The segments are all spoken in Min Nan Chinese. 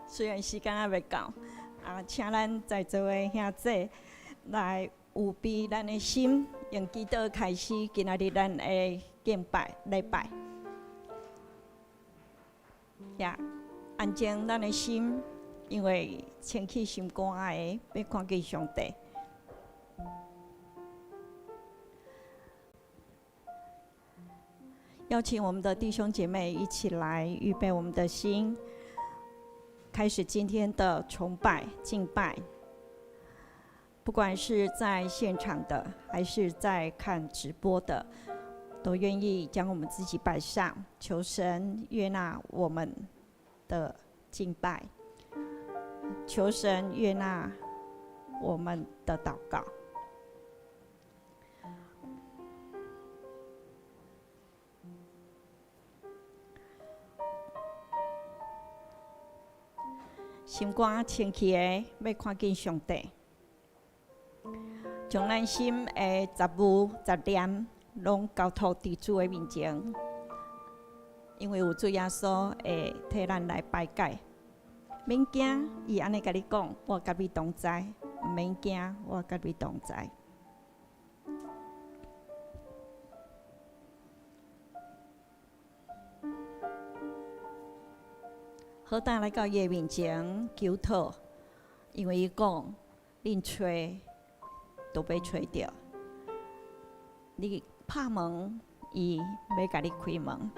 雖然時間猶未到，啊，請咱在座的兄姊來預備咱的心，用祈禱開始今仔日咱的敬拜禮拜。呀，安靜咱的心，因為清氣心肝的，欲看見上帝。邀請我們的弟兄姐妹一起來預備我們的心。開始今天的崇拜敬拜，不管是在現場的，還是在看直播的，都願意將我們自己擺上，求神悅納我們的敬拜，求神悅納我們的禱告。心肝清氣的，欲看見上帝，將咱心的雜物、雜念，攏交託佇主的面前，因為有主耶穌會替咱來排解。免驚，伊按呢共你講，我佮你同在。毋免驚，我佮你同在。好膽來到伊的面前求討，因為伊講，恁揣都欲揣著，你拍門，伊欲共你開門。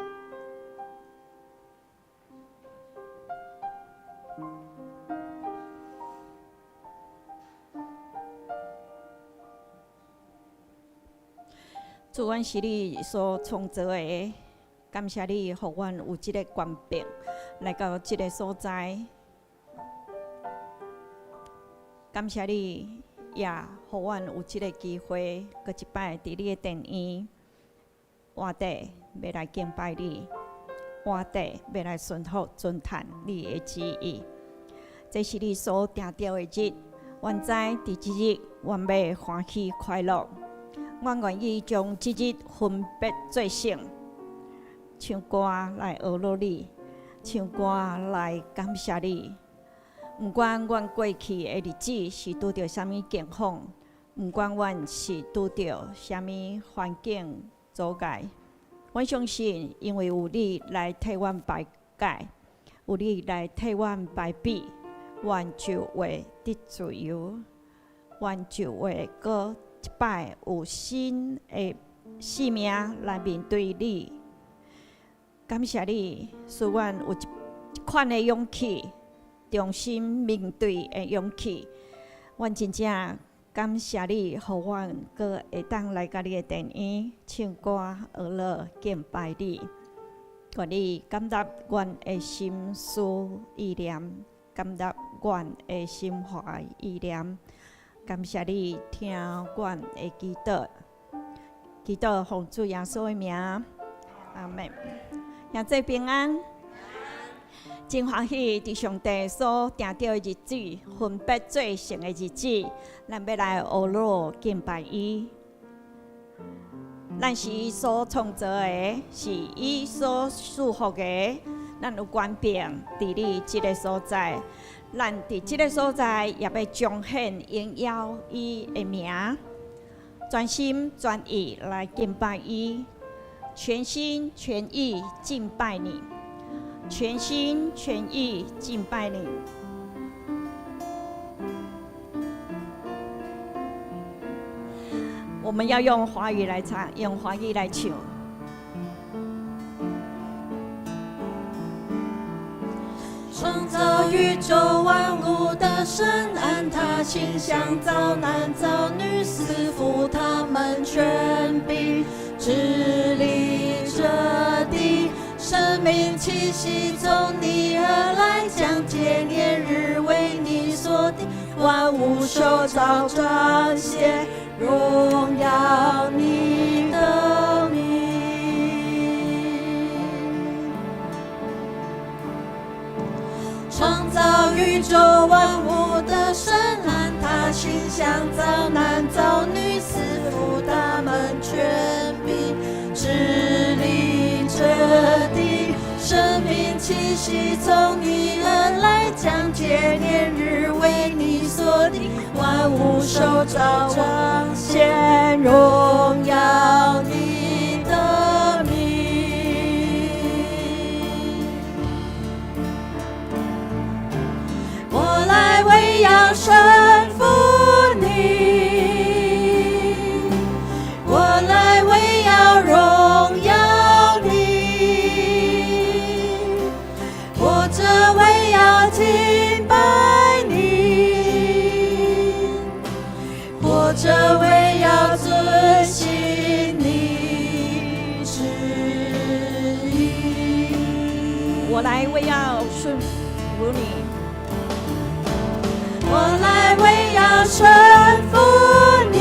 主，阮是你所創造的，感謝你，予阮有這個權柄來到這個所在。感謝你，也予阮有這個機會，閣一擺佇你的殿院，活地欲來敬拜你，活地欲來順服遵行你的旨意。這是你所定著的日，阮知佇這日，阮欲歡喜快樂。阮願意將這日分別做聖，唱歌來呵咾你，唱歌來感謝你。毋管阮過去的日子是拄著啥物境況，毋管阮是拄著啥物環境阻礙，阮相信，因為有你來替阮排解，有你來替阮排比，阮就會得自由，阮就會閣一擺有新的生命來面對你。感謝你，賜阮有這款的勇氣，重新面對的勇氣。阮真正感謝你，予阮閣會當來到你的殿院，唱歌、呵咾、敬拜你。願你感納阮的心思意念，感納阮的心懷意念。感謝你聽阮的祈禱，祈禱奉主耶穌的名，阿們。兄姊平安，真歡喜佇上帝所定著的日子，分別做聖的日子，咱欲來呵咾敬拜伊。咱是伊所創造的，是伊所賜福的，咱有權柄佇你這个所在。咱佇這个所在也欲彰顯榮耀伊的名，全心全意來敬拜伊，全心全意敬拜你，全心全意敬拜你。我們要用華語來唱，用華語來唱。創造宇宙萬物的神，按他形象造男造女，賜福他們權柄，治理這地。生命氣息從你而來，將紀年日為你所定，萬物受造彰顯榮耀你的名。創造宇宙萬物的神，按他形象造男造女，賜福他們權柄，治理這地。生命氣息從你而來，將節年日為你所定，萬物受造彰顯榮耀你的名。我來為要順服你，我來為要榮耀你，活著為要敬拜你，活著為要遵行你旨意。我來為要順服你，我來為要順服你，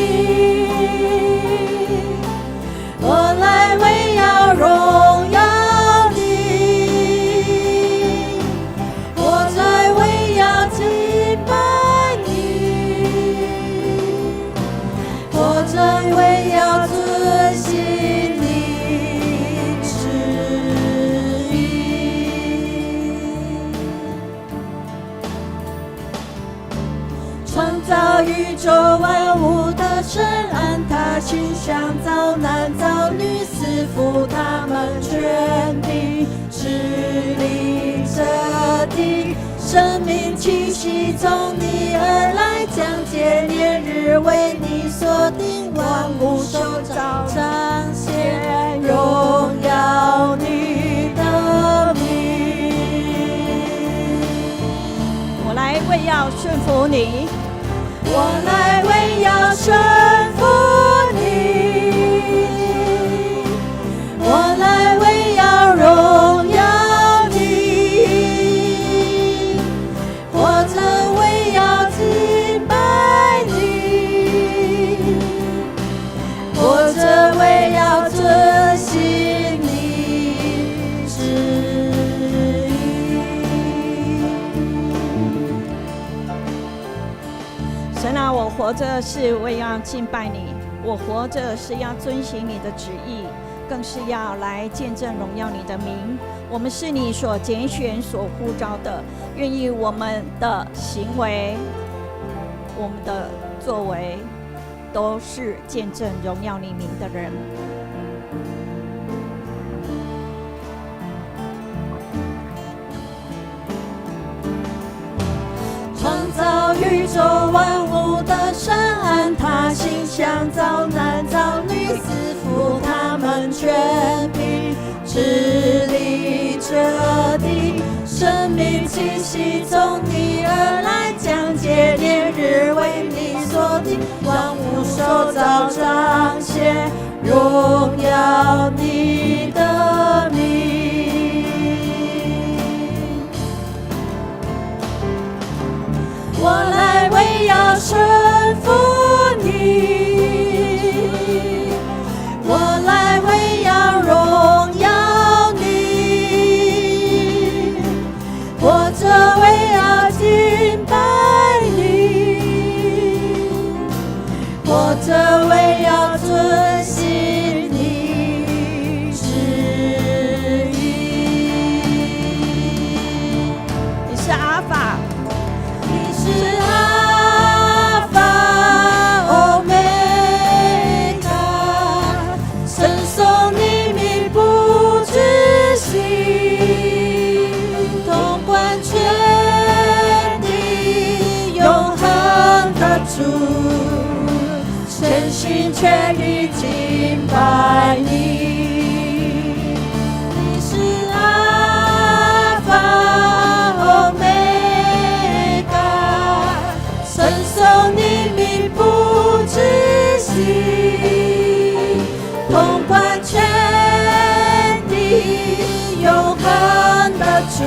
我來為要榮耀你，我來為要敬拜你，活著為要遵行你旨意。創造宇宙萬物的神，按他形象造男造女，賜福他們權柄，治理這地。生命氣息從你而來，將節年日為你所定，萬物受造彰顯榮耀你的名。我來為要順服你，我來為要順服你，我來為要榮耀你，活著為要敬拜你，活著為要遵行你旨意。神啊，我活著是為要敬拜你，我活著是要遵行你的旨意，更是要來見證榮耀你的名。我們是你所揀選、所呼召的，願意我們的行為、我們的作為，都是見證榮耀你名的人。創造宇宙萬物的神，按他形象造男造女，賜福他們權柄，治理這地。生命氣息從你而來，將節年日為你所定，萬物受造彰顯榮耀你的名。我來為要順服你，我來為要榮耀你，活著為要敬拜你，活著為要遵行你旨意。你是阿法，你是阿法歐梅伽，稱頌你名不止息，統管全地永恆的主，全心全意敬拜你。你是阿法歐梅伽，稱頌你名不止息，統管全地永恆的主，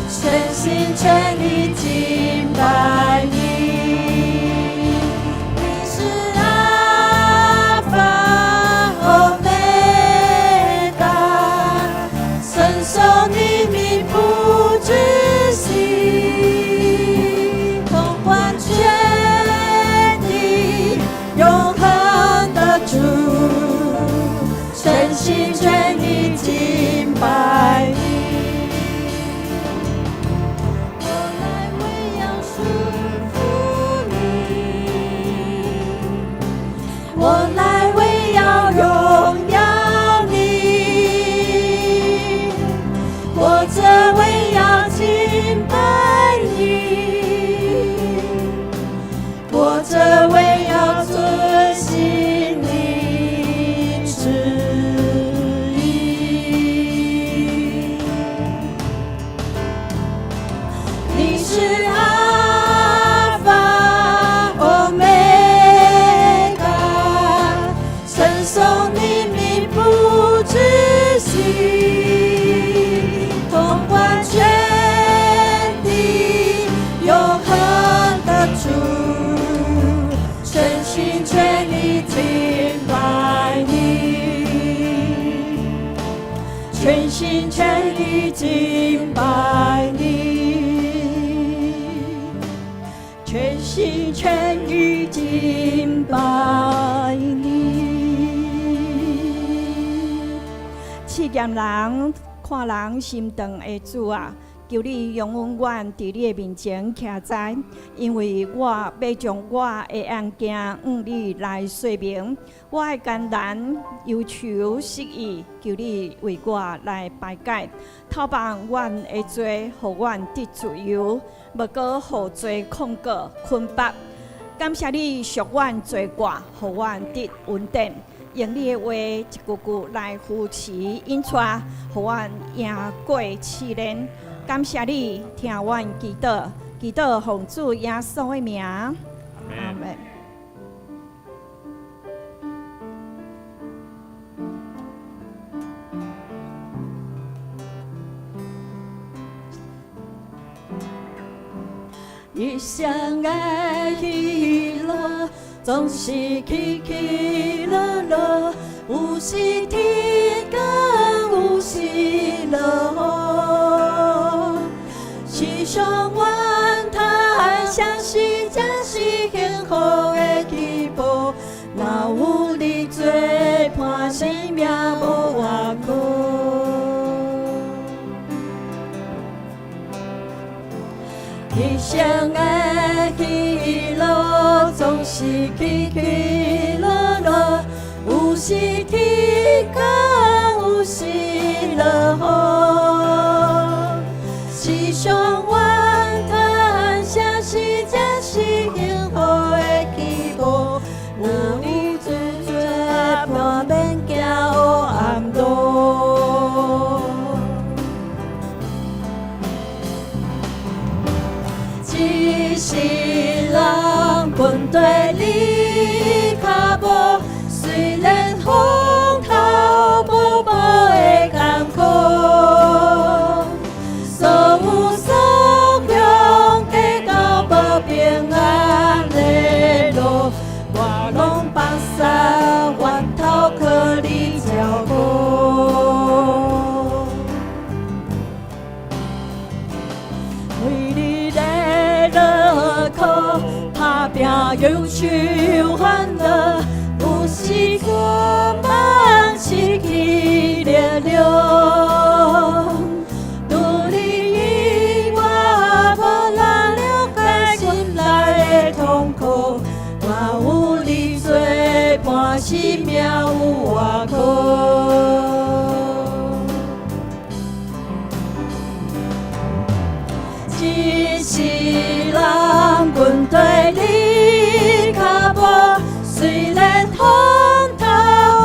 全心全意敬拜你。你是阿法歐梅伽，稱頌你名不止敬拜你，全心全意敬拜你。試驗人、看人心腸的主啊，求你容允阮佇你的面前徛在，因為我欲將我的案件向你來說明，我的艱難、憂愁、失意，求你為我來排解，透放阮的罪，予阮得自由，無閣予罪控告捆綁。感謝你贖阮罪過，予阮得恩典。用你的話一句句來扶持引帶，予阮贏過試煉。感謝你聽阮祈禱，祈禱奉主耶穌的名，阿門。一生的喜樂總是起起落落，有時天降，有時落雨。時常怨嘆，啥時才是幸福的起步？若有你做伴，生命無外苦。一生的喜樂總是起起落落，有時天降，有時落雨。時常怨嘆，啥時才是幸福的起步？有你做伴，免驚黑暗路。一世人跟綴你跤步，雖然風頭雨薄的艱苦，所有所向計較無平安的路，我攏放捒源頭靠你照顧。為你咧落苦，打拼憂愁煩惱，有時絕望失去力量。除你以外，無人了解心內的痛苦。若有你做伴，生命有偌好。一世人跟綴你跤步，雖然風頭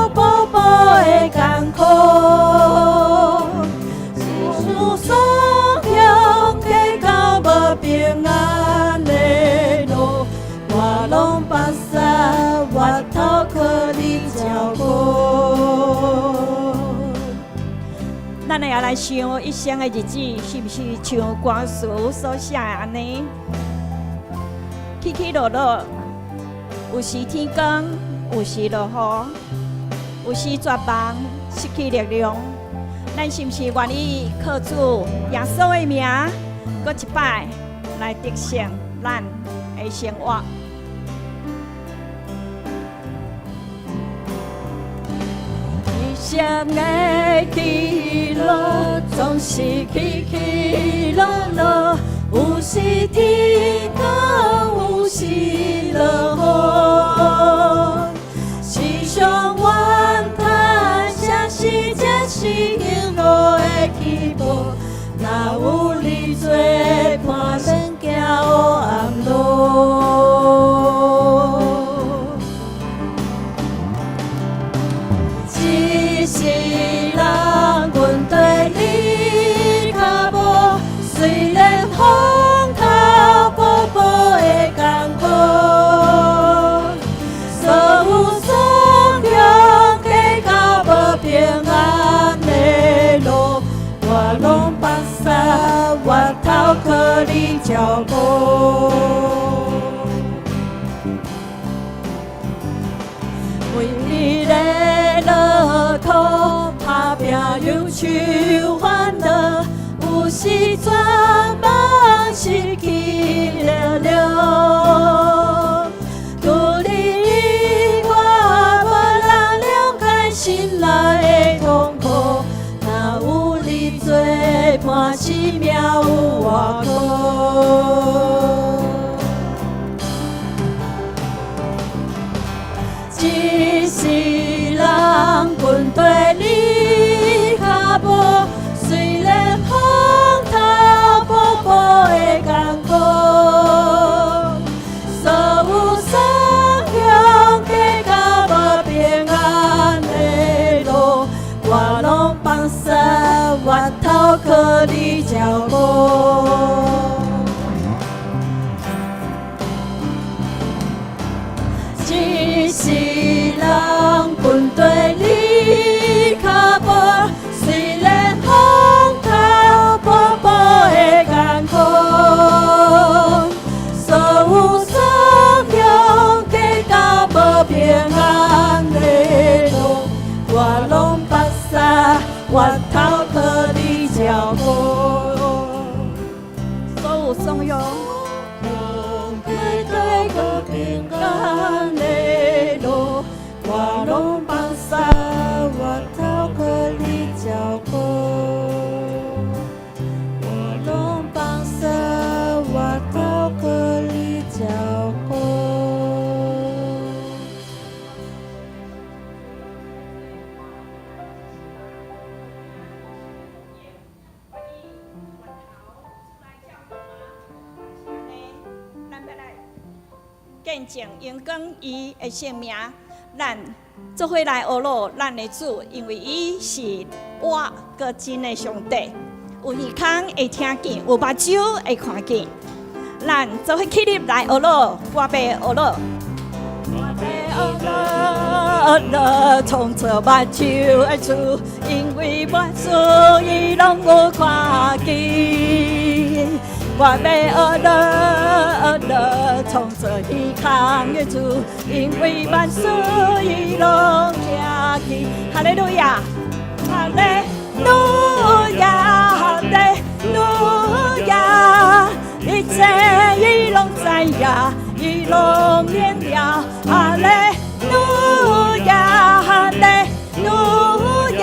雨薄的艱苦，有所向計較無平安的路，我攏放捒源頭靠你照顧。咱也來想一生的日子，是毋是像歌詞所寫的按呢？起起落落，有時天光，有時落雨，有時絕望，失去力量。咱是毋是願意靠主耶穌的名，閣一擺來得勝咱的生活？一生的起落總是起起落落，有時天降，有時落雨。時常怨嘆，啥時才是幸福的起步？若有你做伴，免驚黑暗路。一世人跟綴你跤步，雖然風頭雨薄的艱苦，所有所向計較無平安的路，我攏放捒源頭靠你照顧。為你咧落苦，打拼憂愁煩惱，是绝望，失去力量。除你以外，無人了解心內的痛苦。若有你做伴，生命有偌好。一世人跟綴你跤步，雖然風頭步步的艱苦，所有送向計較無平安的路，我攏放捨源頭靠你照顧。一世人跟綴你跤步，雖然風頭步步的艱苦，所有送向計較無平安的路，我攏放捨源頭靠你照顧。所有送向無平安的路，我攏放捨源頭靠你照顧。我攏放捨源頭靠你照顧。咱欲來見證榮光伊的聖名，咱做伙來呵咾咱的主，因為伊是活閣真的上帝。有耳孔會聽見，有目睭會看見。咱做伙起立來呵咾，我欲呵咾。我欲呵咾呵咾，創造萬手的主，因為萬事伊攏有看見。我欲呵咾呵咾，創造耳孔的主，因為萬事伊攏聽見。哈利路亞，哈利路亞，哈利路亞，一切伊攏知影，伊攏明了。哈利路亞，哈利路亞，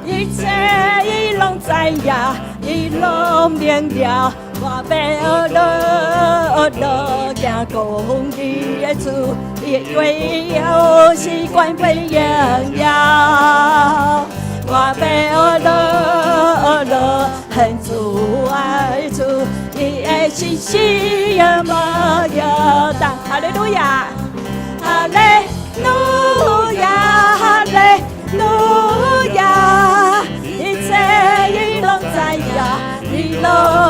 一切伊攏知影，伊攏明了。我欲呵咾呵咾，行公義的主，伊的榮耀是權柄榮耀。我欲呵咾呵咾，獻主愛主，伊的信實永無搖動。哈利路亞，哈利路亞，哈利路亞，一切伊攏知影，伊攏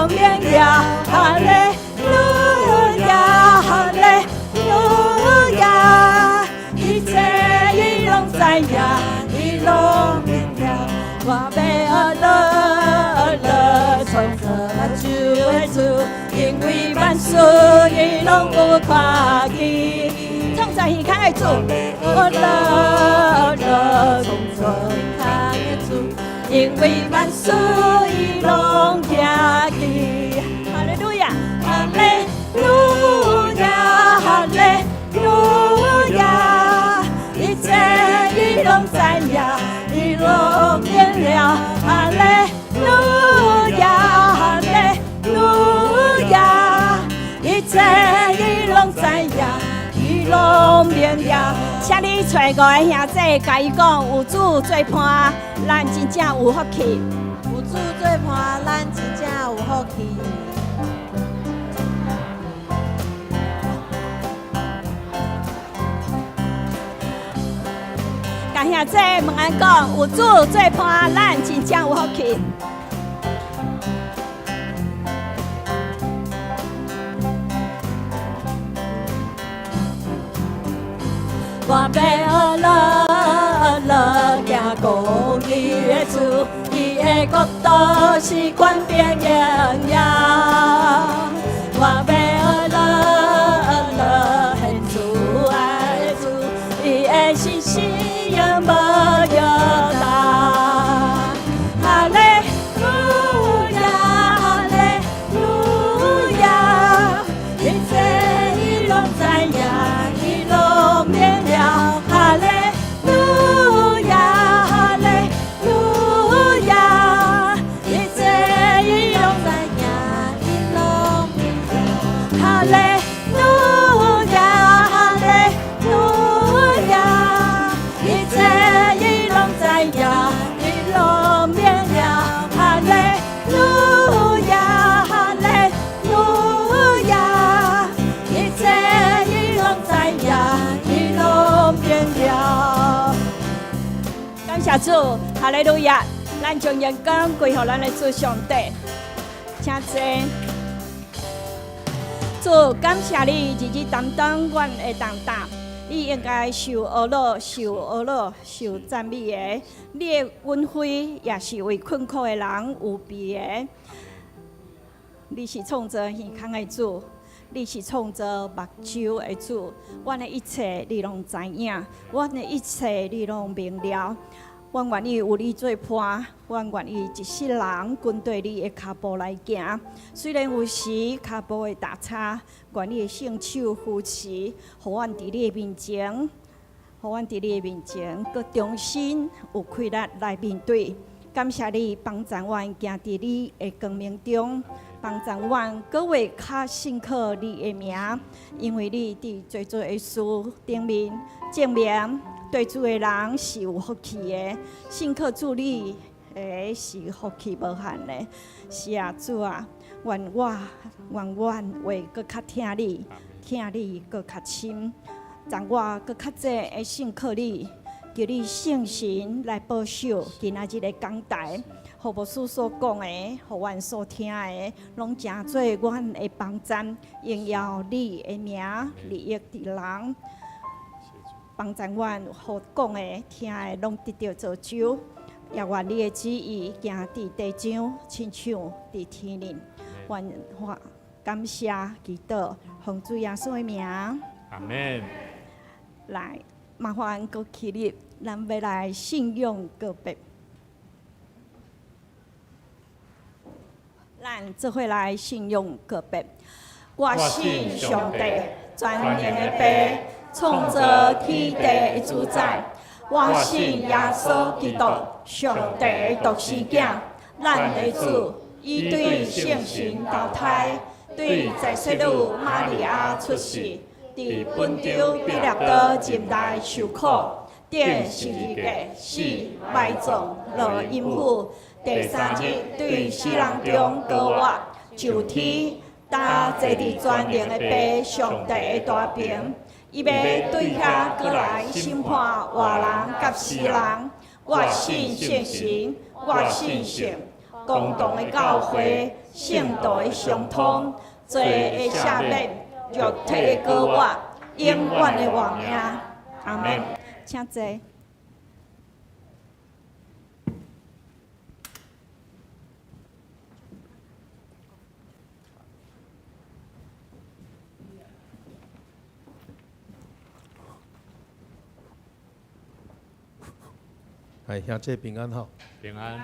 明了。哈利路亞，哈利路亞，一切伊攏知影，伊攏明了。我欲呵咾呵咾，創造萬手的主，因為萬事伊攏有看見。創造耳孔的主，呵咾呵咾，創造耳孔的主，因為萬事伊攏聽見。哈利路亞，哈利路亞，哈利路亞，一切伊攏知影，伊攏明了。哈利路亞，哈利路亞，一切伊攏知影，伊攏明了。請你揣五個兄弟，共伊講，有主做伴，咱真正有福氣。有主做伴，咱真正有福氣。共兄弟問安講，有主做伴，咱真正有福氣。我欲呵咾呵咾，行公義的主，伊的國度是權柄榮耀。我欲呵咾呵咾，獻主愛主，伊的信實永無搖動。哈利路亞，哈利路亞，哈利路亞，一切伊攏知影，伊攏明了。哈利路亞，哈利路亞，一切伊攏知影，伊攏明了。感謝主，哈利路亞！咱將榮光歸予咱的主上帝，請坐。主，感謝你日日擔當阮的重擔，你應該受呵咾、受呵咾、受讚美的。你的恩惠也是為困苦的人預備的。你是創造耳孔的主，你是創造目睭的主，阮的一切你攏知影，阮的一切你攏明了。阮願意有你做伴，阮願意一世人跟綴你的跤步來行。雖然有時跤步會踏差，願你的聖手扶持，予阮佇你的面前，予阮佇你的面前，閣重新有氣力來面對。感謝你幫助阮行佇你的光明中，幫助阮閣會較信靠你的名，因為你佇濟濟的事頂面證明，對主的人是有福氣的，信靠主你的是福氣無限的。是啊，主啊，願我願阮會閣較疼你，疼你閣較深，讓我閣較濟會信靠你，求你聖神來保守今仔日的講台，予牧師所講的，予阮所聽的，攏成做阮的幫贊，榮耀你的名，利益佇人。幫助阮，予講的、聽的，攏得著造就。也願你的旨意行佇地上，親像佇天頂。願我感謝祈禱，奉主耶穌的名。阿門。來，麻煩閣起立，咱欲來信仰告白。咱做伙來信仰告白。我信上帝，全能的父，創造天地的主宰。我信耶穌基督，上帝的獨生囝，咱的主，伊對聖神投胎，對在洗女瑪利亞出世，佇本丟彼拉多任內受苦，釘十字架死埋葬落陰府，第三日對死人中復活，上天，擔坐佇全能的父上帝的大爿。伊欲對遐閣來審判活人佮死人。我信聖神，我信聖公同的教會，聖徒的相通，罪的赦免，肉體的復活，永遠的活命。阿門。請坐。哎，兄弟平安吼。平安。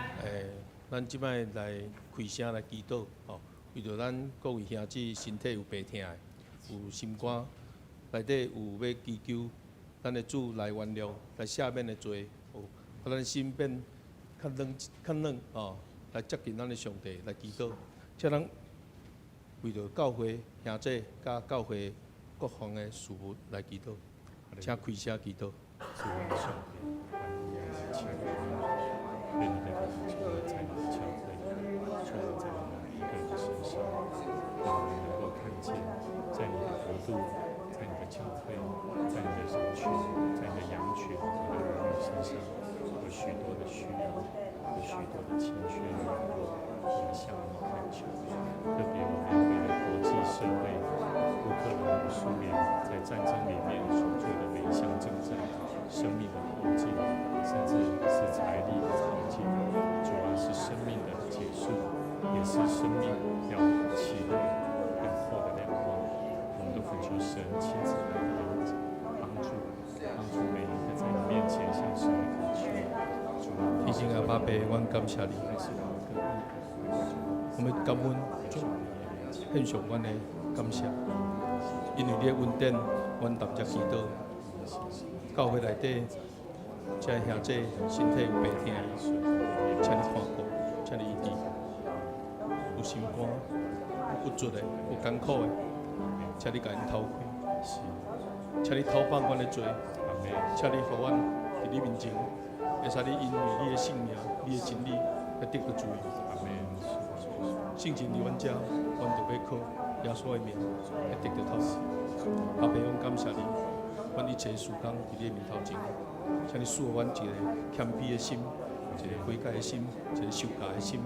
咱這擺來開聲來祈禱吼，為著咱各位兄姊身體有病疼的，有心肝內底有欲祈求咱的主來原諒、來赦免的罪，有，啊，咱心變較軟、較軟吼，來接近咱的上帝來祈禱。請咱為著教會兄弟佮教會各方的事務來祈禱，請開聲祈禱。主上帝，求願你的靈充滿在你的教會，充滿在我們每一個人的身上，讓我們能夠看見，在你的國度，在你的教會，在你的人群，在你的羊群、你的兒女身上，有許多的需要，有許多的欠缺軟弱，我們向你懇求。特別我們要為了國際社會、烏克蘭與蘇聯在戰爭裡面所做的每一項征戰，生命的耗盡，甚至是財力的耗盡，主要是生命的結束，也是生命要起來更闊的亮光。我們都懇求神親自來幫助，幫助每一個在你面前向神的懇求。主啊，天父阿爸父，阮感謝你，我們感恩主，獻上阮的感謝，因為你的恩典，阮逐日祈禱。教會內底，這兄弟身體有病疼，請你看顧，請你醫治。有心肝、有鬱卒的、有艱苦的，請你共𪜶透開，請你透放阮的罪，請你予阮佇你面前，會使你因為你的聖名、你的真理來得著自由。聖神佇阮遮，阮就欲靠耶穌的名來得著透開。阿爸，阮感謝你，阮一切事工佇你的面頭前，請你賜予阮一個謙卑的心，一個悔改的心，一個受教的心，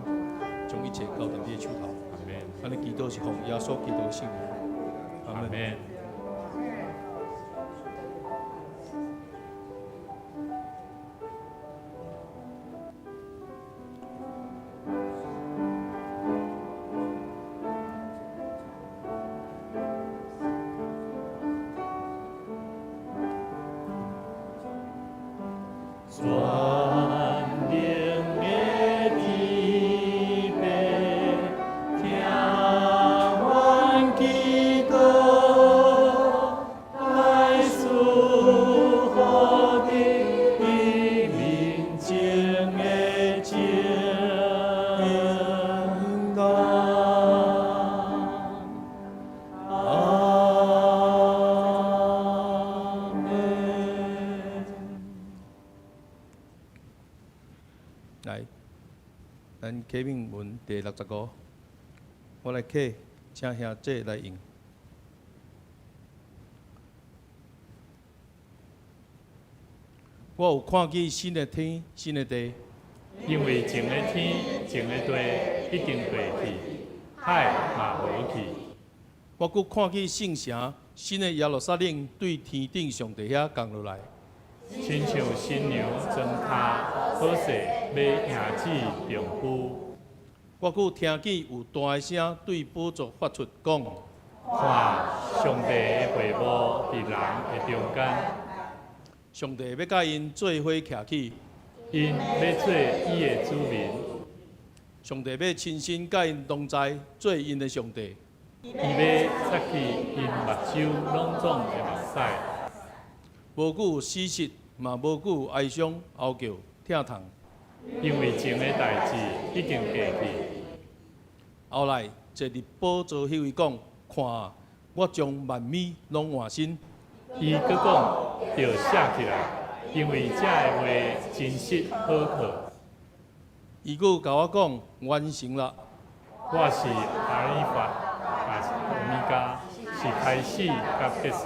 將一切交佇你的手頭。按呢祈禱是奉耶穌基督的聖名。阿門。來，咱啟銘文第65，我來啟，請兄姐來應。我有看見新的天、新的地，因為前的天、前的地已經過去，海嘛無去。我閣看見聖城新的耶路撒冷對天頂上帝遐降落來，親像新娘妝跤，好勢欲迎娶丈夫。我閣聽見有大聲對寶座發出講：看，上帝的會幕佇人的中間，上帝欲佮𪜶做伙徛起，𪜶欲做伊的子民，上帝欲親身佮𪜶同在，做𪜶的上帝。伊欲擦去𪜶目睭攏總的目屎，無閣有死屍，嘛無閣有哀傷、哀叫、疼痛。因為前的代誌已經過去。後來坐佇寶座彼位講：看啊，我將萬物攏換新。伊閣講，著寫起來，因為這个話真實可靠。伊閣共我講：完成啦。我是阿爾法，也是歐米伽，是開始佮結束。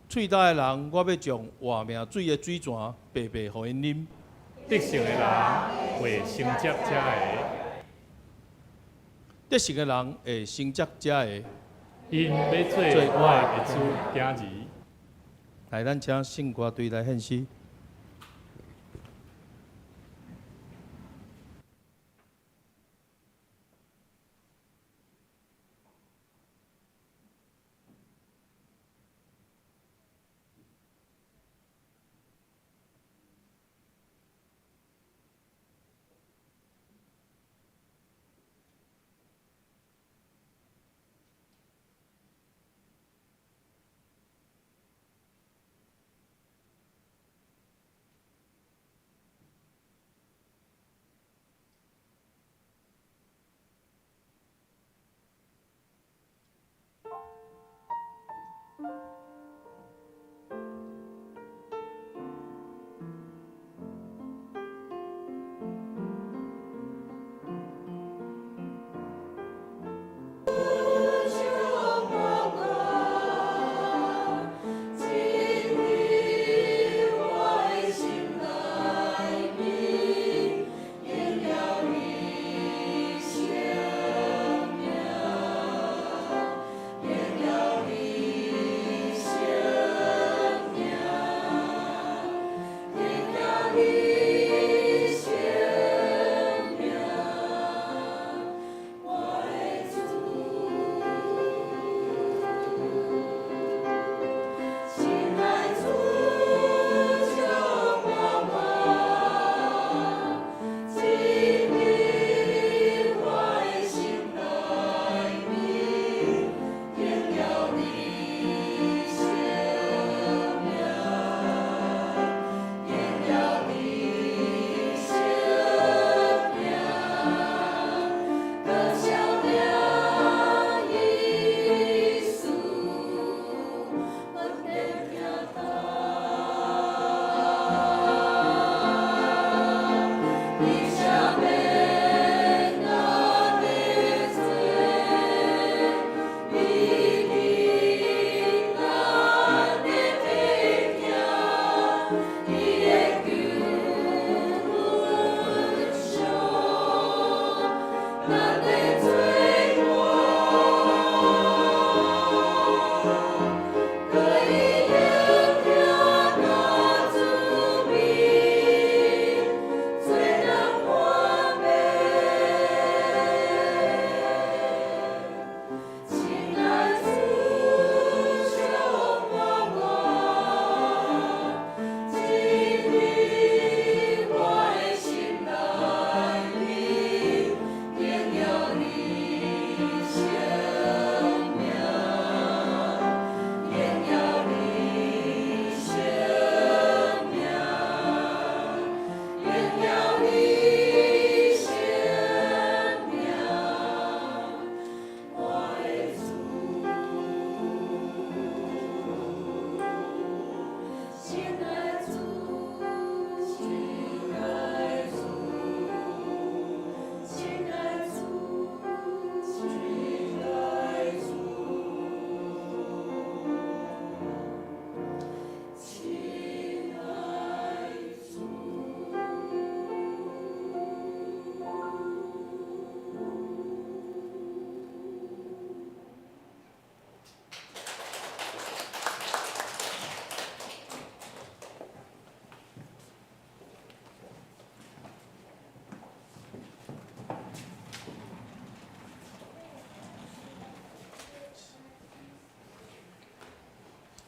喙焦的人，我欲將活命水的水泉白白予𪜶啉。得勝的人會承接這个，得勝的人會承接這个。𪜶欲做我的主囝兒。來，咱請聖歌隊來獻詩。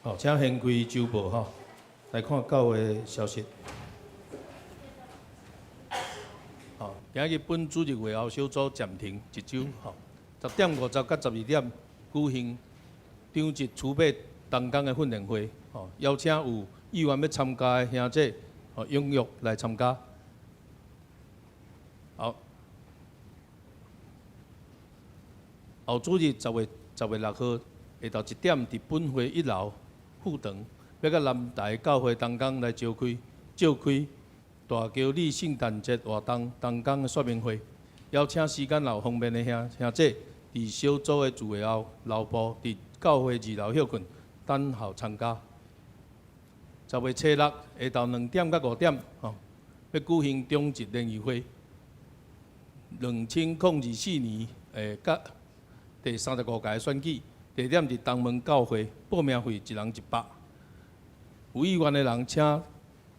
好，請掀開週報吼，來看教會消息。好，今日本主日會後小組暫停一週，吼，10點50到12點舉行長執儲備同工的訓練會，吼，邀請有意願欲參加的兄姐，吼，踴躍來參加。好，後主日10月10月6號下晝1點，佇本會一樓副堂，欲佮南台教會同工來召開大橋里聖誕節活動同工的說明會，邀請時間若有方便的兄姐，佇小組的聚會後留步，佇教會二樓歇睏，等候參加。10月初六下晝2點到5點，吼，欲舉行長執聯誼會。2024年佮第35屆選舉，地點佇東門教會，報名費一人100。有意願的人，請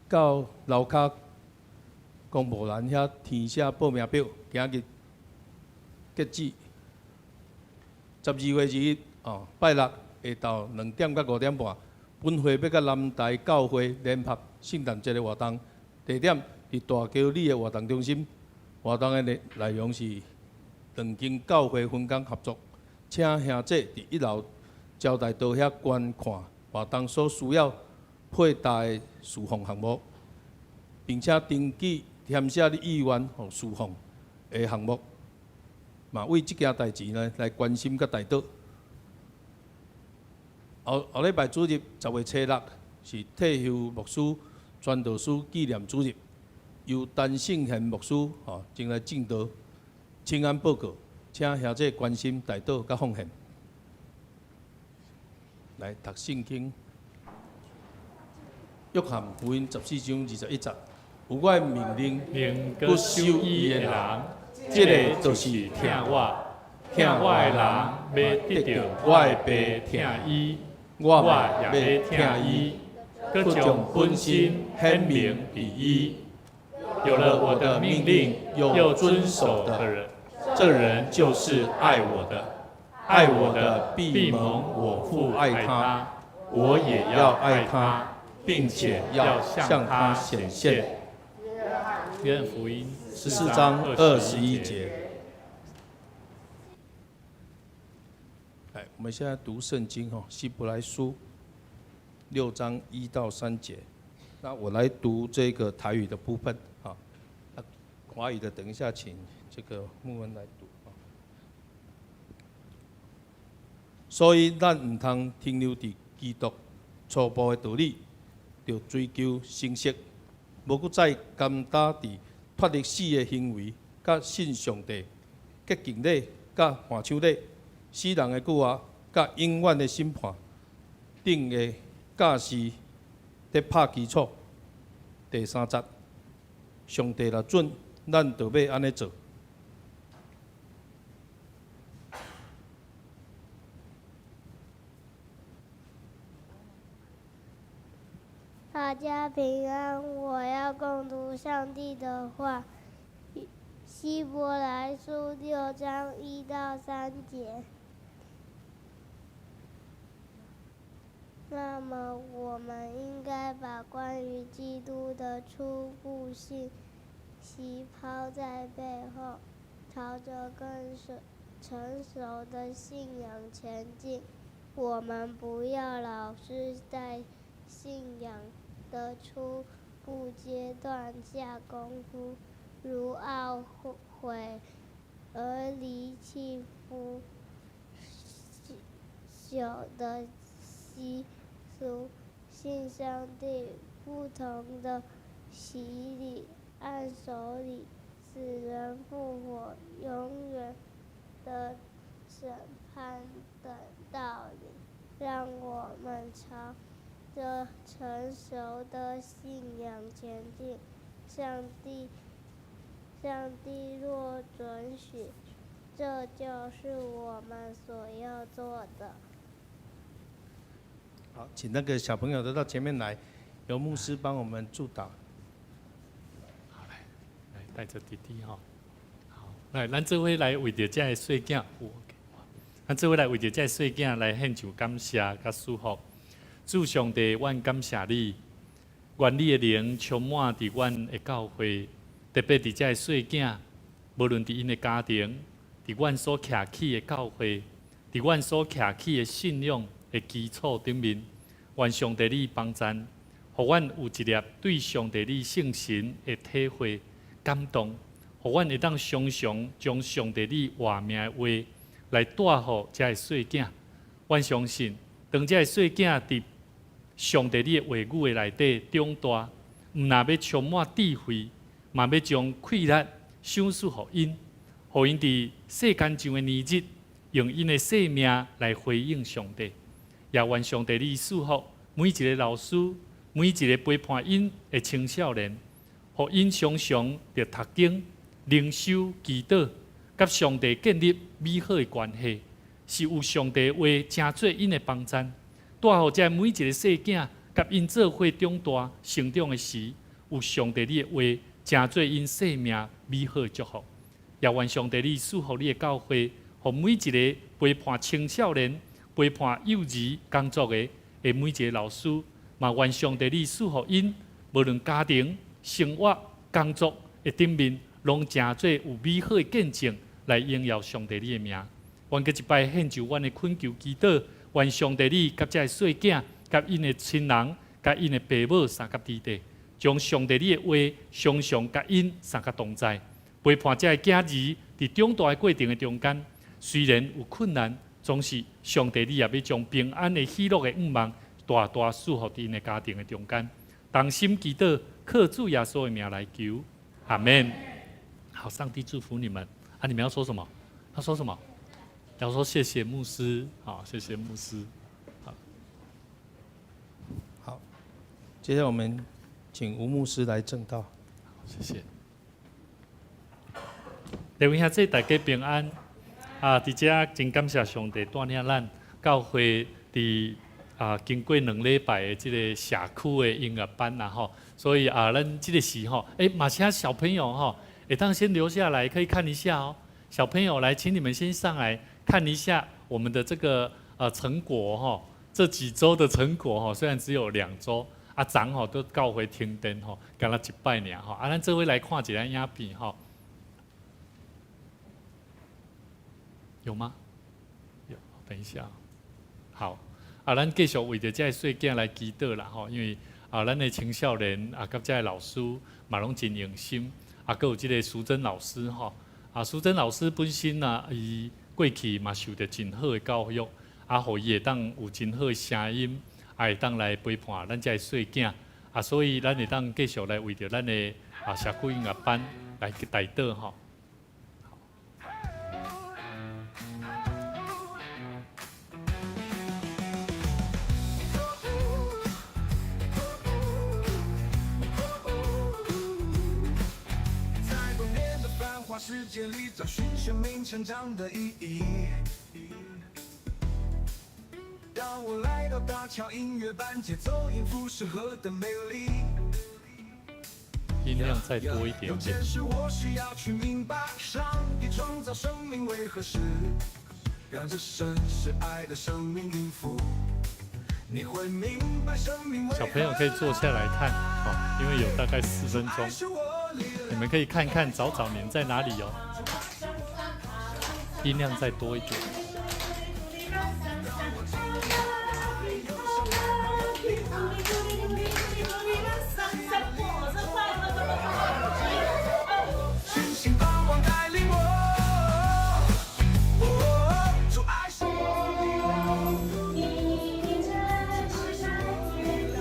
到樓跤公布欄遐填寫報名表，今日截止。12月2日，哦，拜六下晝2點到5點半，本會欲佮南台教會聯合聖誕節的活動，地點佇大橋里的活動中心。活動的內容是兩間教會分工合作，請兄姐佇一樓招待桌遐觀看活動所需要配搭的侍奉項目，並且登記填寫你意願予侍奉的項目，嘛為這件代誌呢來關心佮代禱。後後禮拜主日10月初六是退休牧師傳道師紀念主日，由陳勝賢牧師吼前來證道，請安報告，請兄姐關心代禱佮奉獻。來讀聖經，約翰福音14章21節，有我的命令，能閣守伊的人，這个就是疼我，疼我的人欲得著我的爸疼伊，我也欲疼伊，閣將本身顯明予伊。有了我的命令又遵守的人，這人就是愛我的。愛我的必蒙我父愛他，我也要愛他，並且要向他顯現。約翰福音 14章21節。來，我們現在讀聖經吼，希伯來書6章1到3節。那我來讀這個台語的部分啊，那華語的等一下請這個牧恩來讀。所以咱毋通停留佇基督初步的道理，著追求成熟，無閣再甘擔佇脫離死的行為，佮信上帝潔淨禮佮換手禮，死人的句話佮永遠的審判頂的教示佇拍基礎。第三節，上帝若准，咱就欲按呢做。大家平安，我要共讀上帝的話。希伯來書6章1到3節。那麼，我們應該把關於基督的初步信息拋在背後，朝着更成熟的信仰前進。我們不要老是在信仰的初步階段下功夫，如懊悔而離棄腐朽的習俗，信上帝不同的洗禮、按手禮、死人復活、永遠的審判等道理，讓我們朝着成熟的信仰前進。上帝若准許，這就是我們所要做的。好，請那個小朋友都到前面來，由牧師幫我們祝禱。好，來，來帶著弟弟吼。好，來，咱做伙來為著這个細囝，咱做伙來為著這个細囝來獻上感謝佮祝福。主上帝，阮感謝你，願你的靈充滿佇阮的教會，特別佇這个細囝，無論佇𪜶的家庭，佇阮所徛起的教會，佇阮所徛起的信仰的基礎頂面，願上帝你幫贊，予阮有一粒對上帝你聖神的體會感動，予阮會當常常將上帝你活命的話來帶予這个細囝。阮相信，當這个細囝佇上帝你的話語的內底長大，毋若欲充滿智慧，嘛欲將氣力賞賜予𪜶，予𪜶佇世間上的年日，用𪜶的生命來回應上帝。也願上帝你賜福每一个老師，每一个陪伴𪜶的青少年，予𪜶常常著讀經、靈修、祈禱，佮上帝建立美好的關係，是有上帝話成做𪜶的幫贊，帶予這每一个細囝佮𪜶做伙長大成長的時，有上帝你的話成做𪜶生命美好的祝福。也願上帝你賜福你的教會，予每一个陪伴青少年、陪伴幼兒工作的每一个老師，嘛願上帝你賜福𪜶，無論家庭、生活、工作的頂面，攏成做有美好的見證，來榮耀上帝你的名。阮閣一擺獻上阮的懇求祈禱，願上帝你佮這个細囝、佮𪜶的親人、佮𪜶的爸母相佮佇底，將上帝你的話常常佮𪜶相佮同在，陪伴這个囝兒佇長大的過程的中間，雖然有困難，總是上帝你也欲將平安的喜樂的向望大大賜福佇𪜶的家庭的中間。同心祈禱，靠主耶穌的名來求，阿門。好，上帝祝福你們。啊，你們要說什麼？要說什麼？要說謝謝牧師，好，謝謝牧師。好，好，接下來我們請吳牧師來證道。好，謝謝。各位兄弟，大家平安。啊，佇遮真感謝上帝帶領咱教會佇啊，經過2禮拜的這个社區的音樂班啦吼，所以啊，咱這个時候，欸，嘛請小朋友吼，會當先留下來可以看一下哦。小朋友來，請你們先上來看一下我們的這個成果吼，這幾週的成果吼，雖然只有2週，啊，昨吼都教會停電吼，干焦一擺爾吼，啊，咱做伙來看一下影片吼。有嗎？有，等一下。好，啊，咱繼續為著這个細囝來祈禱啦吼，因為啊，咱的青少年啊，佮這个老師嘛攏真用心，啊，閣有這个淑珍老師吼，啊，淑珍老師本身啊，伊過去嘛受著真好的教育，啊，予伊會當有真好的聲音，啊，會當來陪伴咱這个細囝，啊，所以咱會當繼續來為著咱的啊社區音樂班來去代禱吼。世界裡找尋生命成長的意義。當我來到大橋音樂班，節奏音符是何等美麗。音量再多一點有點。件事我需要去明白，上帝創造生命為何事？讓這神是愛的生命音符，你會明白生命為小朋友可以坐下來看，哦，因為有大概4分鐘，愛是我力量。你們可以看看找找黏在哪裡哦。音量再多一點。星星盼望帶領我，哦，主愛是我力量。你真是山天地，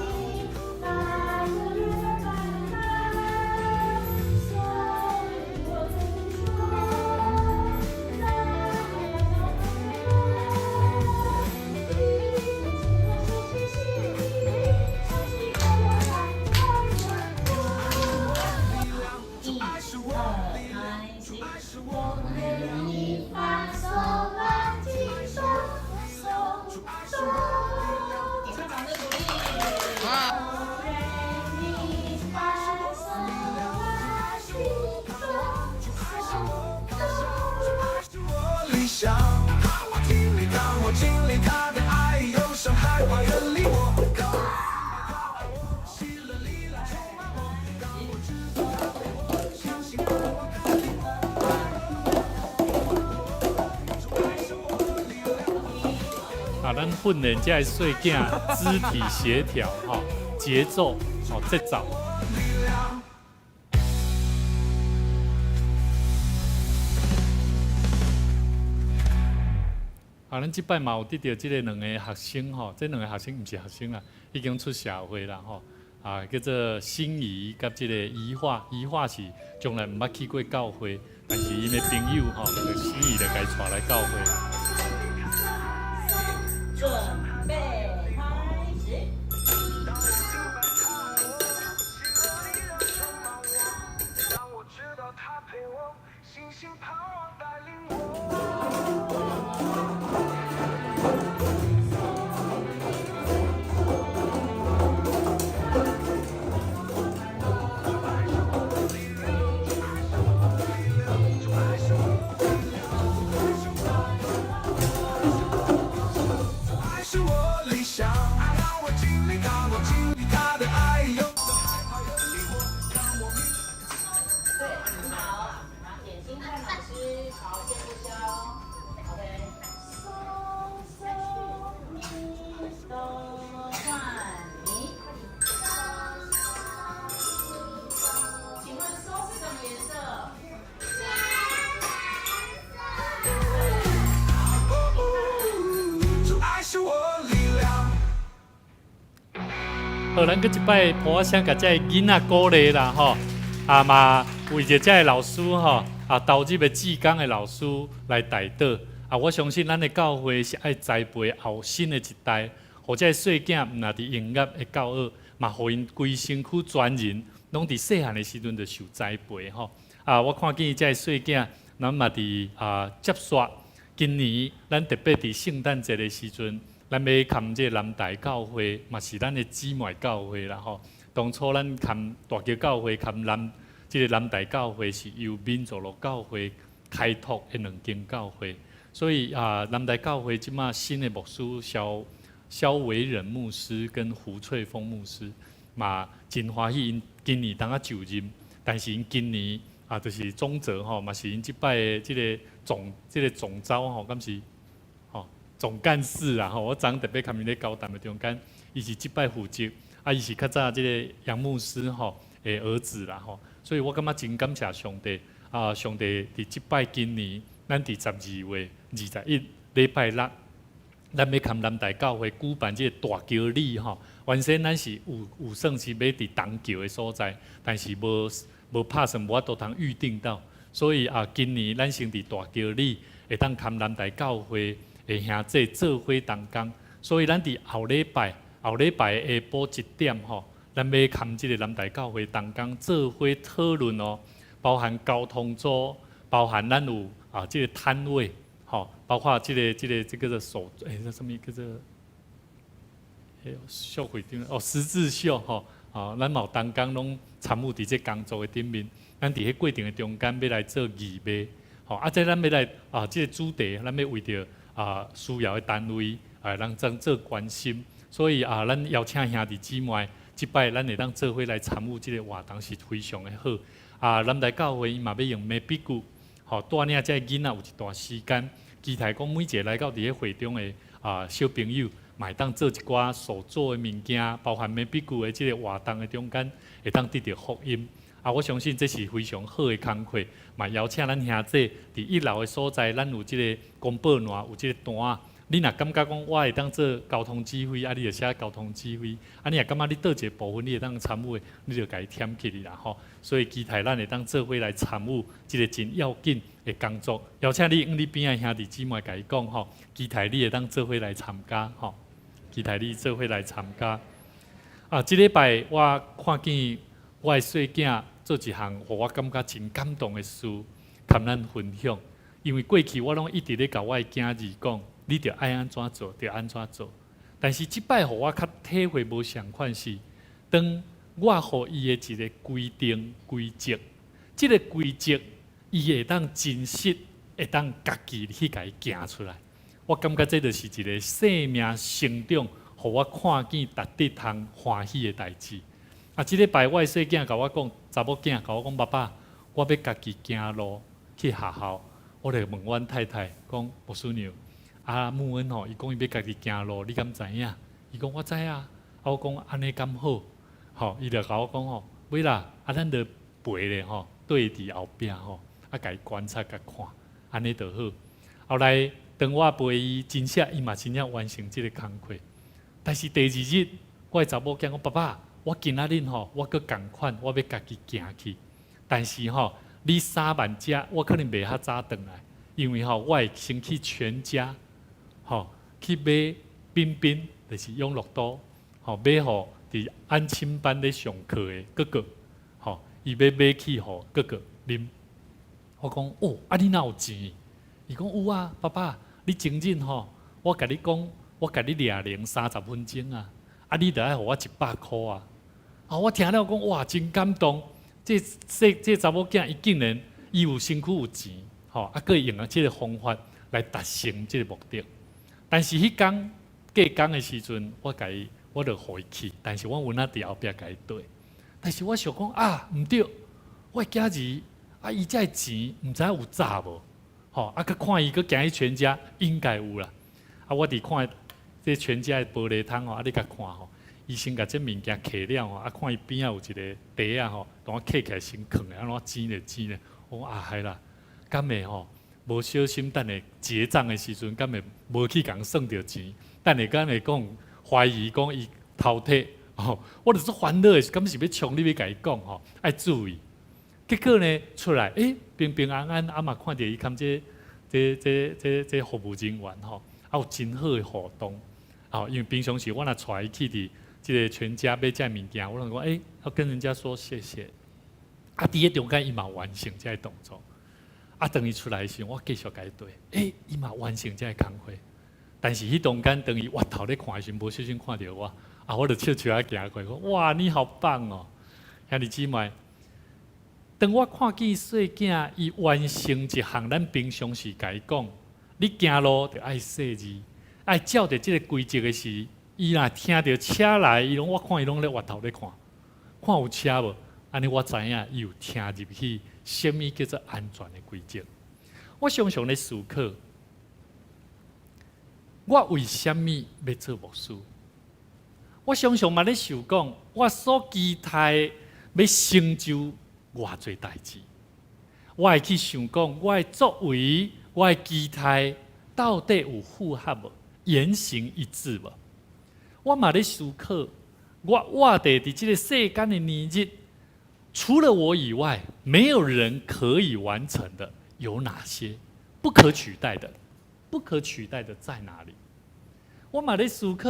大如斑斓，所以我曾說，在主愛是我力量，主愛是我力量，发嗦拉提嗦嗦主愛是我力量。给他掌聲鼓勵。哆來咪發嗦拉提哆嗦主愛是我理想。當我經歷，當我經歷他的愛，憂傷害怕遠離我。當我他愛我，喜樂力量充滿我。當我知道他為我，相信盼望帶領我。主愛是我力量。啊，咱訓練這个細囝肢體協調，吼，節奏，吼，節奏。力量。啊，咱這擺嘛有得著這个兩個學生吼，這兩個學生毋是學生啦，已經出社會啦吼。啊，叫做心儀佮這個怡華，怡華是從來毋捌去過教會，但是𪜶的朋友吼，就心儀就共𪜶帶來教會。準備開始。當我明白他愛我，喜樂力量充滿我。當我知道他陪我，星星盼望帶領我。愛是我理想。當我經歷，當我經歷他的愛，憂傷害怕遠離我。當我明對，很好。點心看老師，好，先不教。OK。嗦嗦咪哆換咪。請問嗦是什麼顏色？主愛是我力量。好，咱閣一擺破仔聲，共這个囡仔鼓勵啦吼，啊嘛為著這个老師吼，啊投入的志工的老師來代禱。啊，我相信咱的教會是愛栽培後新的一代，予這个細囝毋但佇音樂會教學，嘛予𪜶規身軀全人，攏佇細漢的時陣就受栽培吼。啊，我看見這个細囝，咱嘛佇啊接續今年，咱特別佇聖誕節的時陣，咱欲崁這個南台教會，嘛是咱的姊妹教會啦吼。當初咱崁大橋教會崁南，這個南台教會是由民族路教會開拓的兩間教會，所以啊，南台教會這馬新的牧師蕭蕭維仁牧師跟胡翠峰牧師，嘛真歡喜𪜶今年當仔就任，但是𪜶今年啊，就是總責吼，嘛是𪜶這擺的這個總這個總召吼，敢是吼總幹事啊吼，我昨昏特別共𪜶咧交談的中間，伊是這擺負責，啊，伊是較早這個楊牧師吼的兒子啦吼，所以我感覺真感謝上帝啊！上帝佇這擺今年，咱佇12月21禮拜六，咱欲崁南台教會舉辦這個大橋禮吼。原先咱是有有算是欲佇東橋的所在，但是無無拍算無法度通預定到，所以啊，今年咱先佇大橋里會當崁南台教會的兄弟做伙同工，所以咱佇後禮拜後禮拜下晡一點吼，咱欲崁這個南台教會同工做伙討論哦，包含交通組，包含咱有啊這個攤位，吼，包括這個這個這個手，欸，這啥物叫做秀會長哦，十字繡吼，哦，咱嘛有同工攏參與佇這工作的頂面，咱佇彼過程的中間欲來做義賣，吼，啊，這咱欲來啊，這個主題，咱欲為著啊需要的單位啊，人當做關心，所以啊，咱邀請兄弟姊妹，這擺咱會當做伙來參與這個活動是非常的好。啊，南台教會伊嘛欲用眉筆具，吼，帶領這个囡仔有一段時間，期待講每一個來到佇咧會中的啊小朋友，嘛會當做一寡手做的物件，包含眉筆具的這個活動的中間，會當得著福音。啊，我相信這是非常好的工課，嘛邀請咱兄弟佇一樓的所在，咱有這個公報欄，有這個單。你若感覺講我會當做交通指揮，啊，你就寫交通指揮；啊，你若感覺你佗一個部分你會當參與的，你就共伊添起來啦吼。所以期待咱會當做伙來參與這個真要緊的工作。邀請你向你邊仔兄弟姊妹共伊講吼，期待你會當做伙來參加吼，期待你做伙來參加。啊，這禮拜我看見我的細囝做一項，予我感覺真感動的事，佮咱分享。因為過去我攏一直咧共我的囝兒講，你著愛按怎做，著按怎做。但是這擺予我較體會無相款是，當我予伊的一個規定規則，這個規則伊會當真實，會當家己去共伊行出來。我感覺這就是一個生命成長，予我看見值得通歡喜的代誌。啊，這禮拜我的細囝共我講，查某囝共我講，爸爸，我欲家己行路去學校。我就問阮太太講，牧師娘。啊，穆恩吼，伊講伊欲家己行路，你敢知影？伊講我知啊。啊，我講按呢敢好？吼，伊就共我講吼，袂啦，啊，咱就陪咧吼，對佇後壁吼，啊，共伊觀察共看，按呢就好。後來當我陪伊真正，伊嘛真正完成這個工課。但是第二日，我的查某囝講，爸爸，我今仔日吼，我閣仝款，我欲家己行去。但是吼，你3萬遮，我可能袂較早轉來，因為吼，我會先去全家。吼，去買冰冰，就是養樂多，吼，買予佇安親班咧上課的哥哥，吼，伊欲買去予哥哥啉。我講哦，啊你哪有錢？伊講有啊，爸爸，你前日吼，我共你講，我共你掠零30分鐘啊，啊你著愛予我100箍啊。啊，我聽了講哇，真感動。這這這查某囝伊竟然伊有身軀有錢，吼，啊，閣用啊這個方法來達成這個目的。但是彼工過工的時陣，我共伊，我就予伊去。但是我有哪佇後壁共伊綴。但是我想講啊，毋對，我的囝兒啊，伊這个錢毋知影有詐無？吼，啊，閣看伊閣行去全家，應該有啦。啊，我佇看這全家的玻璃窗吼，啊，你共看吼，伊先共這物件揢了吼，啊，看伊邊仔有一個袋仔吼，當我揢起來先囥咧，按怎錢咧錢咧？我講啊，係啦，敢會吼？無小心，等下結帳的時陣，敢會無去共算著錢？等下敢會講懷疑講伊偷摕吼？我就是煩惱的，敢是欲衝你欲共伊講吼？愛注意。結果呢，出來，欸，平平安安，啊嘛看著伊含這這這這這服務人員吼，啊有真好的互動。吼，因為平常時我若帶伊去佇這個全家買這物件，我攏講欸，要跟人家說謝謝。啊，佇咧中間伊嘛完成這個動作。啊，當伊出來的時陣，我繼續共伊綴。欸，伊嘛完成這個工課。但是彼中間，當伊回頭咧看的時陣，無小心看著我，啊，我就笑笑仔行過，講哇，你好棒哦，兄弟姊妹。當我看見細囝伊完成一項，咱平常時共伊講，你行路著愛細膩，愛照著這個規則的時，伊若聽著車來，伊攏我看伊攏咧回頭咧看，看有車無？按呢我知影伊有聽入去，啥物叫做安全的規則。我常常咧思考，我為啥物欲做牧師？我常常嘛咧想講，我所期待欲成就偌濟代誌，我會去想講，我的作為，我的期待到底有符合無？言行一致無？我嘛咧思考，我活佇這個世間的年日，除了我以外，沒有人可以完成的有哪些？不可取代的，不可取代的在哪裡？我嘛咧思考，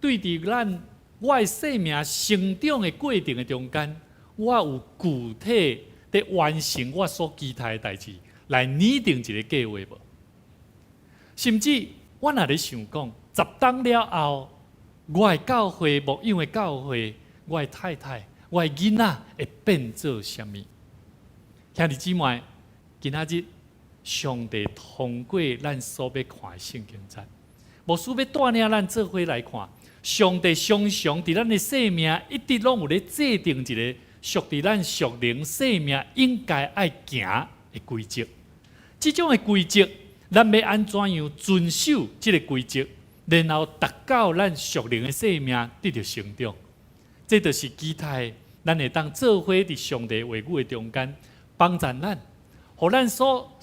對佇咱我的生命成長的過程的中間，我有具體佇完成我所期待的代誌，來擬定一個計劃無？甚至我若咧想講，10冬了後，我的教會牧養的教會，我的太太，我的囡仔會變做啥物？兄弟姊妹，今仔日上帝通過咱所欲看的聖經節，牧師欲帶領咱做伙來看，上帝常常佇咱的生命一直攏有咧制定一个屬佇咱屬靈生命應該愛行的規則。這種的規則，咱欲按怎樣遵守這个規則，然後達到咱屬靈的生命得著成長。這就是期待咱會當做伙佇上帝話語的中間，幫助咱，予咱所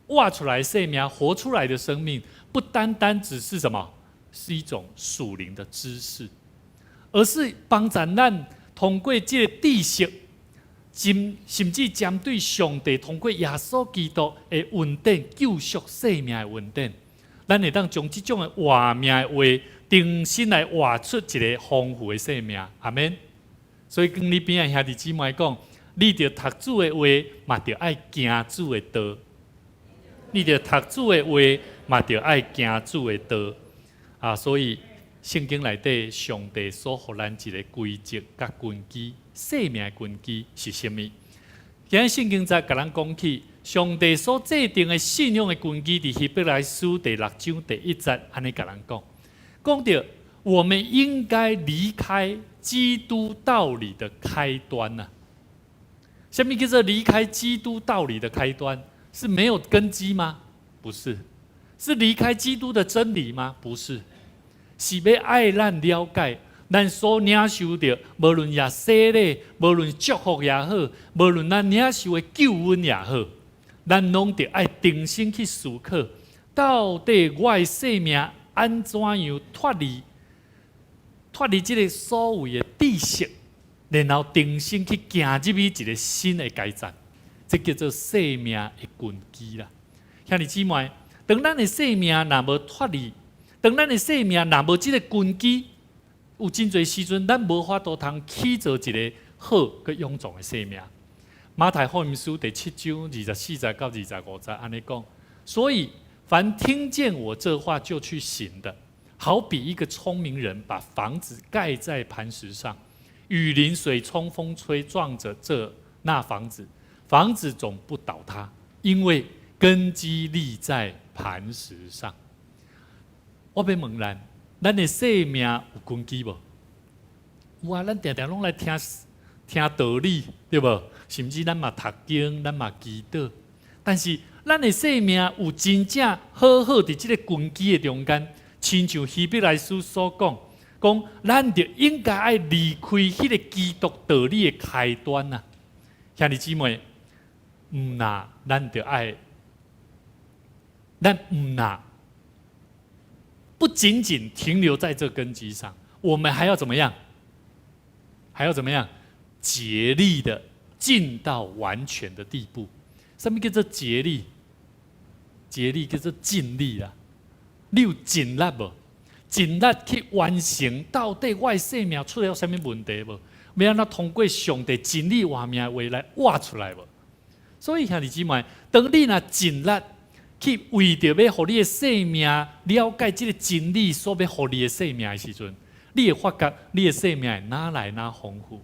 活出來的生命，活出來的生命，不單單只是什麼，是一種屬靈的知識，而是幫助咱通過這個知識，甚至針對上帝通過耶穌基督的恩典救贖生命的恩典，咱會當將這種的活命的話，重新來活出一个豐富的生命。阿們。所以跟你邊仔兄弟姊妹講，你著讀主的話，嘛著愛行主的道。你著讀主的話，嘛著愛行主的道。啊，所以聖經內底上帝所予咱一个規則佮根基，生命的根基是啥物？今日聖經在共咱講起，上帝所制定的信仰的根基，佇希伯來書第六章第一節，按呢共咱講，講著我們應該離開基督道理的開端啊。啥物叫做離開基督道理的開端？是沒有根基嗎？不是，是離開基督的真理嗎？不是，是欲愛咱了解，咱所領受著，無論是洗禮，無論祝福也好，無論咱領受的救恩也好，咱攏著愛重新去思考，到底我的生命按怎樣脫離這个所謂的知識，然後重新去行入去一个新的階層，這叫做生命的根基啦。兄弟姊妹，當咱的生命若無脫離，當咱的生命若無這个根基，有真濟時陣，咱無法度通起造一个好閣勇壯的生命。馬太福音書第七章24節到25節按呢講，所以凡聽見我這話就去行的，好比一個聰明人把房子蓋在磐石上，雨淋水沖風吹撞著這那房子，房子總不倒塌，因為根基立在磐石上。我欲問咱，咱的生命有根基無？有啊，咱定定攏來聽聽道理，對無？甚至咱嘛讀經，咱嘛祈禱。但是咱的生命有真正好好佇這个根基的中間，親像希伯來書所講，講咱就應該愛離開彼个基督道理的開端啊！兄弟姊妹，毋若咱著愛，咱毋若不僅僅停留在這根基上，我們還要怎麼樣？還要怎麼樣？竭力的進到完全的地步。啥物叫做竭力？竭力叫做盡力啦。你有盡力無？盡力去完成，到底我的生命出了啥物問題無？欲按怎通過上帝真理活命的話來活出來無？所以兄弟姊妹，當你若盡力去為著欲予你的生命了解這个真理所欲予你的生命的時陣，你會發覺你的生命會愈來愈豐富，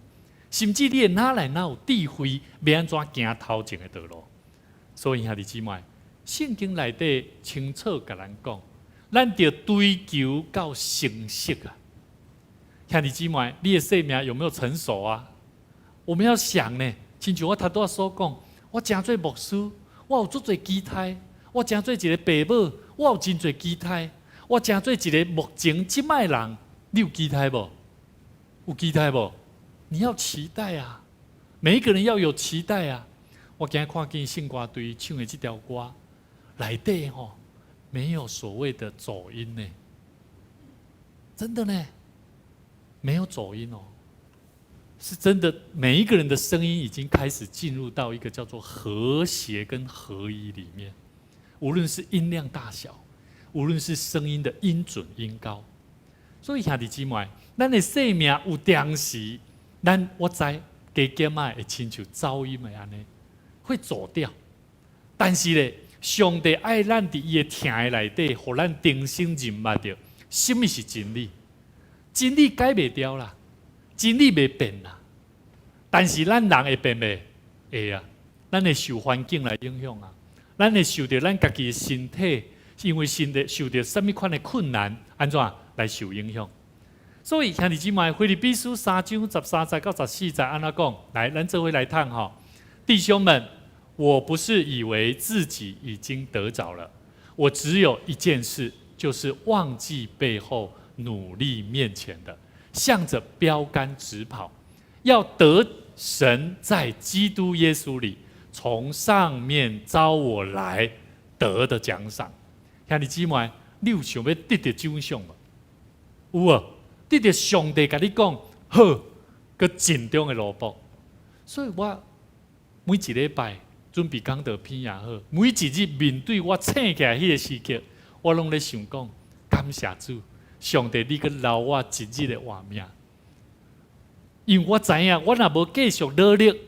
甚至你會愈來愈有智慧，欲按怎行頭前的道路。所以兄弟姊妹，聖經內底清楚共咱講，咱著追求到成熟啊！兄弟姊妹，你的生命有沒有成熟啊？我們要想呢，親像我頭拄仔所講，我成做牧師，我有足濟期待；我成做一个爸母，我有真濟期待；我成做一个目前這擺人，你有期待無？有期待無？你要期待啊！每一個人要有期待啊！我今日看見聖歌隊唱的這條歌，內底吼沒有所謂的走音呢，真的呢，沒有走音哦，是真的。每一個人的聲音已經開始進入到一個叫做和諧跟合一裡面，無論是音量大小，無論是聲音的音準音高，所以兄弟姊妹，咱的生命有當時，咱我知加減仔會親像走音的按呢，會走調。但是咧，上帝愛咱佇伊的疼的內底，予咱重新認捌著，啥物是真理。真理改袂掉啦，真理袂變啦。但是咱人會變袂？會啊，咱會受環境來影響啊，咱會受著咱家己的身體，因為身體受著啥物款的困難，按怎來受影響？所以兄弟姊妹，腓立比書3章13節到14節按怎講？來，咱做伙來讀吼，弟兄們，我不是以為自己已經得著了，我只有一件事，就是忘記背後，努力面前的，向着標杆直跑，要得神在基督耶穌裡從上面召我來得的獎賞。兄弟姊妹，你有想欲得著獎賞無？有無？得著上帝共你講好，閣盡忠的奴僕。所以我每一禮拜準備講道片也好，每一日面對我醒起來彼个時刻，我攏咧想講感謝主，上帝你閣留我一日的活命。因為我知影，我若無繼續努力，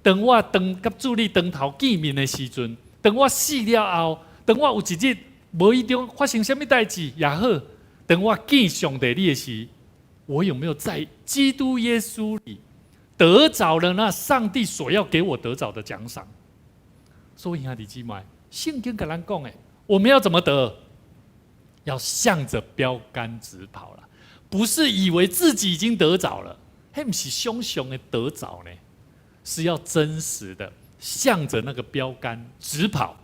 當我當佮主你當頭見面的時陣，當我死了後，當我有一日無意中發生啥物代誌也好，當我見上帝你的時，我有沒有在基督耶穌裡得著了那上帝所要給我得著的獎賞？所以兄弟姊妹，聖經共咱講的，我們要怎麼得？要向着標杆直跑了，不是以為自己已經得著了，彼毋是想像的得著呢，是要真實的向着那個標杆直跑，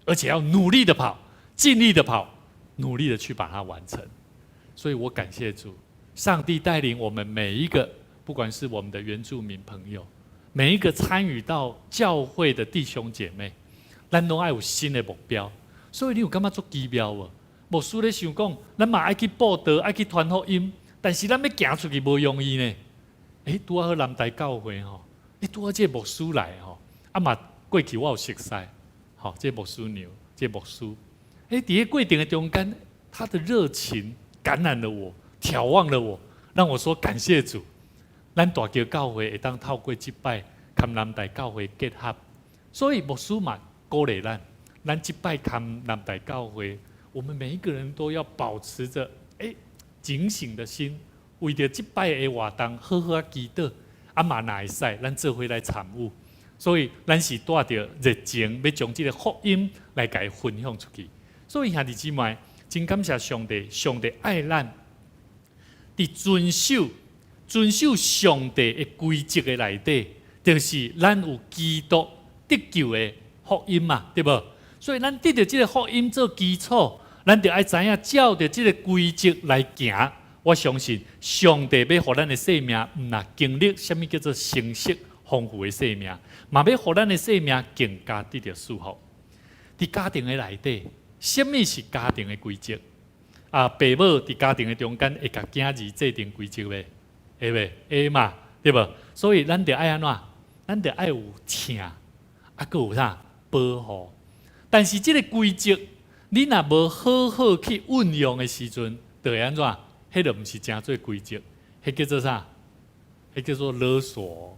而且要努力的跑，盡力的跑，努力的去把它完成。所以我感謝主，上帝帶領我們每一個，不管是我們的原住民朋友，每一個參與到教會的弟兄姐妹，咱攏愛有新的目標。所以你有感覺足奇妙無？牧師咧想講，咱嘛愛去佈道，愛去傳福音，但是咱欲行出去無容易呢。欸，拄仔好南台教會吼，欸，拄仔這個牧師來吼，啊嘛過去我有熟似，吼，這個牧師娘，這個牧師，欸，佇个過程的中間，他的熱情感染了我，挑旺了我，讓我說感謝主，咱大橋教會會當透過這擺佮南台教會結合，所以牧師嘛鼓勵咱，咱這擺佮南台教會，我們每一個人都要保持著欸警醒的心，為著這擺的活動好好仔祈禱，啊嘛若會使，咱做伙來參與，所以咱是帶著熱情，欲將這个福音來共伊分享出去。所以兄弟姊妹，真感謝上帝，上帝愛咱，佇遵守上帝的規則的內底，就是咱有基督得救的福音嘛，對無？所以咱得著這个福音做基礎，咱就愛知影照著這个規則來行。我相信上帝欲予咱的生命，毋但經歷啥物叫做成熟豐富的生命，嘛欲予咱的生命更加得著祝福。佇家庭的內底，啥物是家庭的規則？啊，爸母佇家庭的中間會共囝兒制定規則袂？會袂？會嘛？對無？所以咱著愛按怎？咱著愛有疼，啊，閣有啥保護？但是這个規則，你若無好好去運用的時陣，就會按怎？彼就毋是成做規則，彼叫做啥？彼叫做勒索。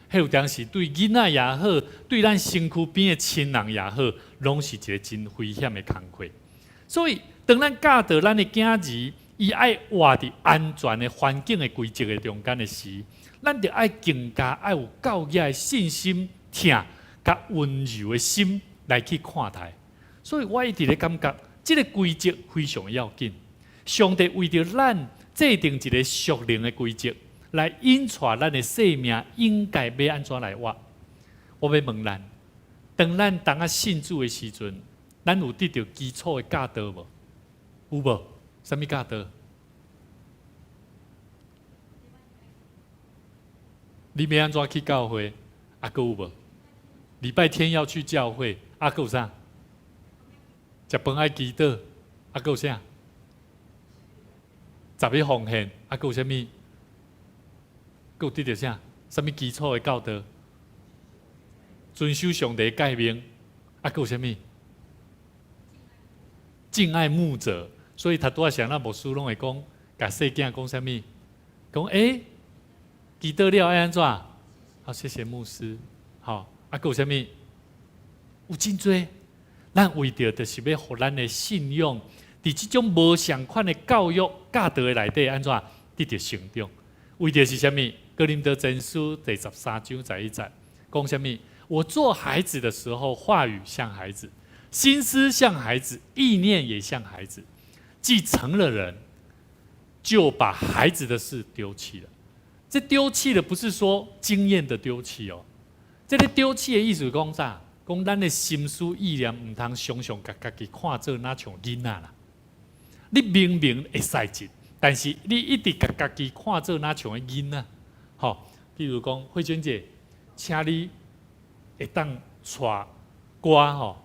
彼有當時對囡仔也好，對咱身軀邊的親人也好，攏是一个真危險的工課。所以，當咱教導咱的囝兒，伊愛活佇安全的環境的規則的中間的時，咱就愛更加愛有教養的信心、疼、佮溫柔的心來去看待。所以我一直咧感覺，這个規則非常要緊。上帝為著咱制定一个屬靈的規則，來引帶咱的生命應該欲按怎來活。我欲問咱，當咱當仔信主的時陣，咱有得著基礎的教導無？有無？啥物教導？你欲按怎去教會？啊，閣有無？禮拜天要去教會，啊，閣有啥？食飯愛祈禱，啊，閣有啥？十一奉獻，啊，閣有啥物？閣有得著啥？啥物基礎的教導？遵守上帝誡命，啊，閣有啥物？敬愛牧者，所以頭拄仔啥，咱牧師攏會講，共細囝講啥物？講欸，祈禱了愛按怎？好，謝謝牧師。好，啊，閣有啥物？有真濟，咱為著就是欲予咱的信仰，佇這種無仝款的教育教導的內底，按怎得著成長。為著是啥物？哥林多前書第13章11節，講啥物？我做孩子的時候，話語像孩子，心思像孩子，意念也像孩子。既成了人，就把孩子的事丟棄了。這丟棄的不是說經驗的丟棄哦，這个丟棄的意思講啥？講咱的心思意念毋通常常共家己看做若像囡仔啦。你明明會使一，但是你一直共家己看做若像个囡仔。吼，譬如講，慧娟姐，請你會當帶歌吼，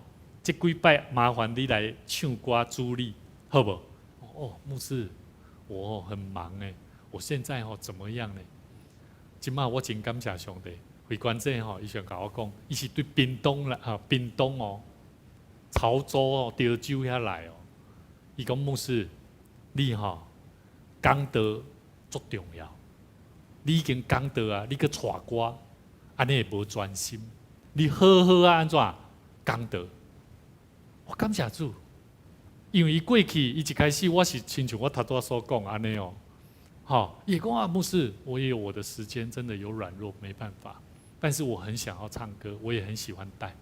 這幾擺麻煩你來唱歌主禮，好無？哦，牧師，我很忙誒，我現在吼怎麼樣呢？這馬我真感謝上帝，慧娟姐吼，伊想共我講，伊是對屏東來吼，屏東哦，潮州哦，潮州遐來哦。伊講牧師，你吼講道足重要，你已經講道啊，你閣帶歌，按呢會無專心。你好好啊，按怎講道？我感謝主，因為伊過去伊一開始我是親像我頭拄仔所講按呢哦，吼，伊講啊，牧師，我也有我的時間，真的有軟弱，沒辦法。但是我很想要唱歌，我也很喜歡帶，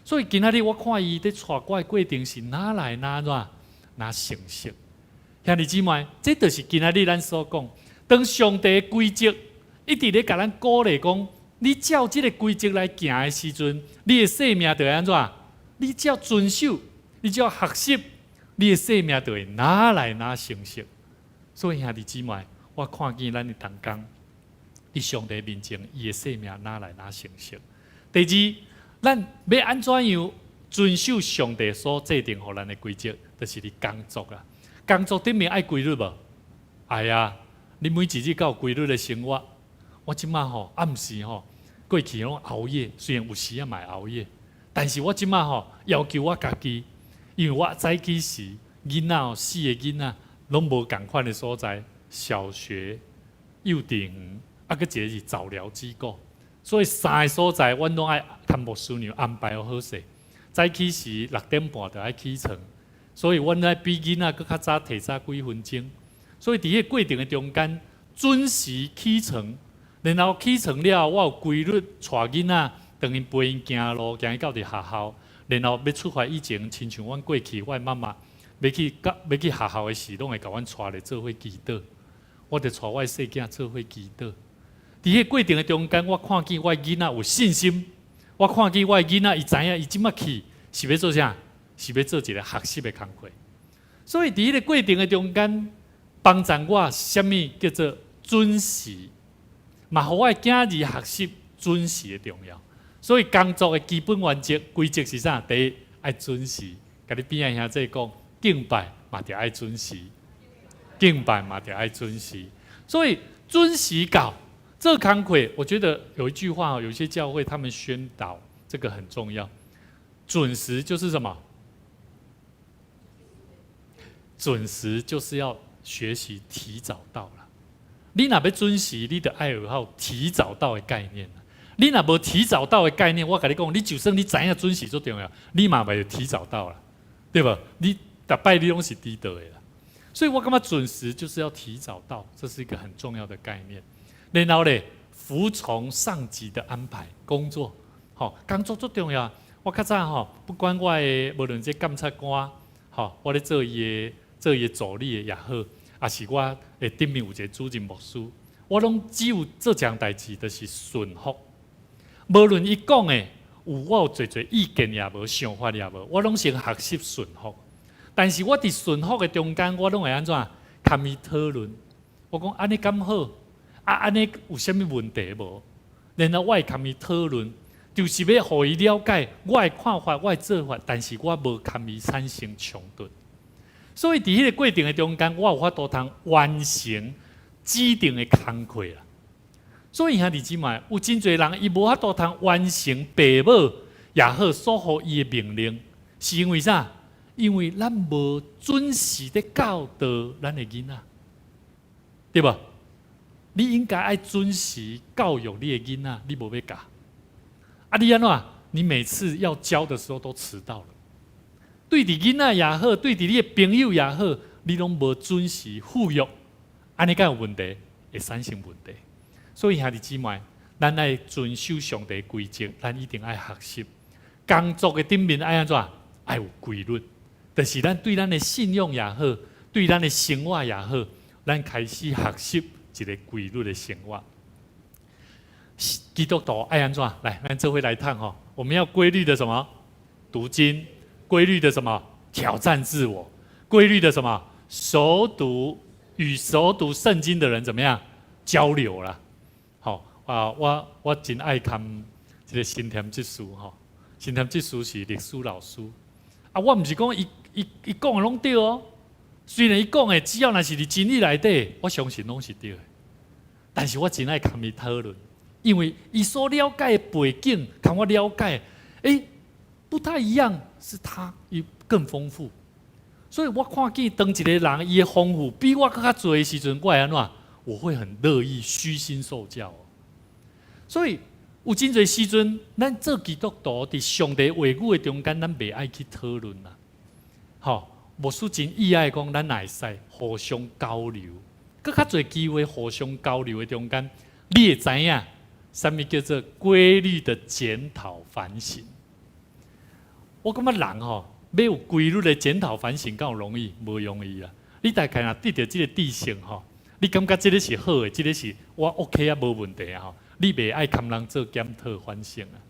所以今仔日我看伊佇帶歌的過程是哪來哪怎哪成熟。兄弟姊妹，這就是今仔日咱所講，當上帝的規則一直咧共咱鼓勵講，你照這个規則來行的時陣，你的生命就會按怎？你只要遵守，你只要學習，你的生命就會愈來愈成熟。所以兄弟姊妹，我看見咱的同工佇上帝面前，伊的生命愈來愈成熟。第二，咱欲按怎樣遵守上帝所制定予咱的規則，就是佇工作啊。工作頂面愛規律無？愛啊！你每一日閣有規律的生活。我這馬吼暗時吼過去攏熬夜，雖然有時仔嘛會熬夜，但是我這馬吼要求我家己，因為我早起時囡仔哦，四个囡仔攏無仝款的所在，小學、幼稚園，啊，閣一个是早療機構，所以三个所在，阮攏愛共牧師娘安排好勢。早起時6點半就愛起床，所以阮愛比囡仔閣較早提早幾分鐘。所以佇彼个過程的中間，準時起床，然後起床了，我有規律帶囡仔，當𪜶陪𪜶行路，行去到佇學校，然後欲出發以前，親像阮過去，我的媽媽欲去學校的時，攏會共阮帶來做伙祈禱。我就帶我的細囝做伙祈禱。佇彼个過程的中間，我看見我的囡仔有信心，我看見我的囡仔，伊知影伊這馬去是欲做啥？是欲做一个學習的工課。所以佇彼个過程的中間，幫助我啥物叫做準時，嘛予我的囝兒學習準時的重要。所以工作的基本原則規則是啥？第一，愛準時。共你邊仔兄弟講，敬拜嘛著愛準時，敬拜嘛著愛準時。所以準時到做工課，我覺得有一句話，有些教會他們宣導這個很重要。準時就是什麼？準時就是要學習提早到了。你若欲準時，你著愛有好提早到的概念。你若無提早到的概念，我共你講，你就算你知影準時足重要，你嘛袂提早到啦，對無？你逐擺你攏是遲到的啦。所以我感覺準時就是要提早到，這是一個很重要的概念。然後咧，服從上級的安排工作，吼，工作足重要。我較早吼，不管我的無論這監察官，吼，我咧做伊的助理的也好，抑是我的頂面有一個主任牧師，我攏只有做一項代誌，就是順服。無論伊講的有我有濟濟意見也無，想法也無，我攏先學習順服。但是我佇順服的中間，我攏會按怎共伊討論？我講按呢敢好？啊，按呢有啥物問題無？然後我會共伊討論，就是欲予伊了解我的看法、我的做法，但是我無共伊產生衝突。所以佇彼个過程的中間，我有法度通完成指定的工課啦。所以兄弟姊妹，有真濟人伊無法度通完成父母也好所予伊的命令，是因為啥？因為咱無準時的教導咱的囡仔，對無？你應該愛準時教育你的囡仔，你無欲教。啊，你按怎？你每次要教的時候都遲到了。對佇囡仔也好，對佇你的朋友也好，你攏無準時赴約，按呢敢有問題？會產生問題。所以兄弟姊妹，咱愛遵守上帝規則，咱一定愛學習工作的頂面愛按怎？愛有規律，就是咱對咱的信仰也好，對咱的生活也好，咱開始學習一个規律的生活。基督徒愛按怎？來，咱做伙來讀吼。我們要規律的什麼？讀經，規律的什麼？挑戰自我，規律的什麼？熟讀與熟讀聖經的人怎麼樣交流啦？好啊，我真愛看這个新添執事吼，新添執事是歷史老師啊。我毋是講伊講的攏對哦，雖然伊講的只要若是佇真理內底，我相信攏是對的。但是我真愛共伊討論，因為伊所了解的背景，共我了解，不太一樣，是他伊更豐富。所以我看見當一個人伊的豐富比我閣較濟的時陣，我會按怎？我會很樂意虛心受教。所以有真濟時陣，咱做基督徒佇上帝話語的中間，咱袂愛去討論啦。吼，牧師真意愛講，咱會使互相交流，閣較濟機會互相交流的中間，你會知影啥物叫做規律的檢討反省。我感覺人吼，欲有規律的檢討反省，敢有容易？無容易啊！你大概若得著這个知識吼，你感覺這个是好的，這个是我 OK 啊，無問題啊吼。你袂愛共人做檢討反省啊？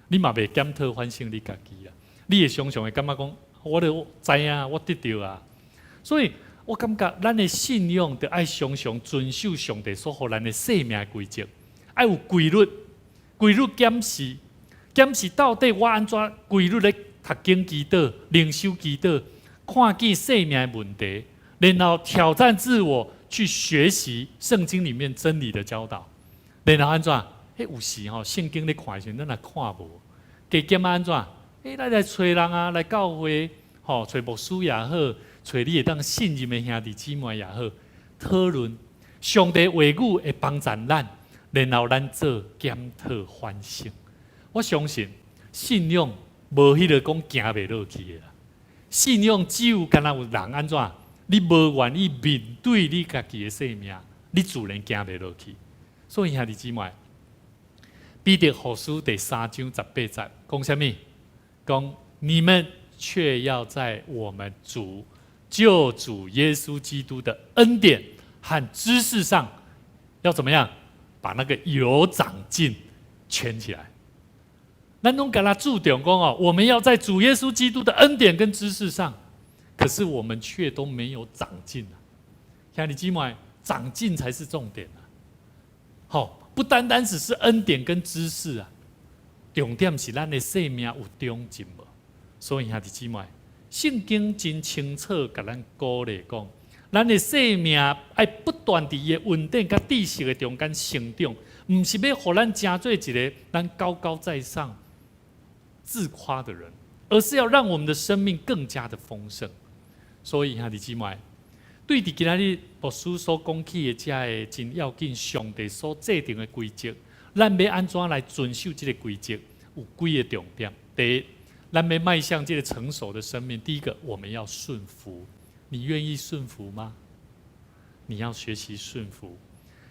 你嘛袂檢討反省你家己啊？你會常常會感覺講，我都知影，我得著啊。所以我感覺咱的信仰著愛常常遵守上帝所予咱的生命規則，愛有規律，規律檢視，檢視到底我按怎規律咧讀經祈禱、靈修祈禱，看見生命的問題，然後挑戰自我去學習聖經裡面真理的教導。然後按怎？彼有時吼，聖經咧看的時陣，咱若看無，加減按怎？咱來揣人啊，來教會，吼，揣牧師也好，揣你會當信任的兄弟姊妹也好，討論上帝話語會幫助咱，然後咱做檢討反省。我相信信仰無彼个講行袂落去的啦。信仰只有敢若有人按怎？你無願意面對你家己的生命，你自然行袂落去。所以兄弟姊妹，彼得後書第三章十八節講啥物？講你們卻要在我們主救主耶穌基督的恩典和知識上，要怎麼樣？把那個有長進圈起來。咱攏共他注重講哦，我們要在主耶穌基督的恩典跟知識上，可是我們卻都沒有長進啊！兄弟姊妹，長進才是重點啊！好，不單單只是恩典跟知識啊，重點是咱的生命有長進無？所以兄弟姊妹，聖經真清楚，共咱鼓勵講，咱的生命愛不斷佇伊的恩典佮知識的中間成長，毋是欲予咱成做一个咱高高在上、自誇的人，而是要讓我們的生命更加的豐盛。所以兄弟姊妹，對佇今仔日牧師所講起的這个真要緊，上帝所制定的規則，咱欲按怎來遵守這个規則？有幾个重點。第一，咱欲邁向這个成熟的生命，第一個我們要順服。你願意順服嗎？你要學習順服，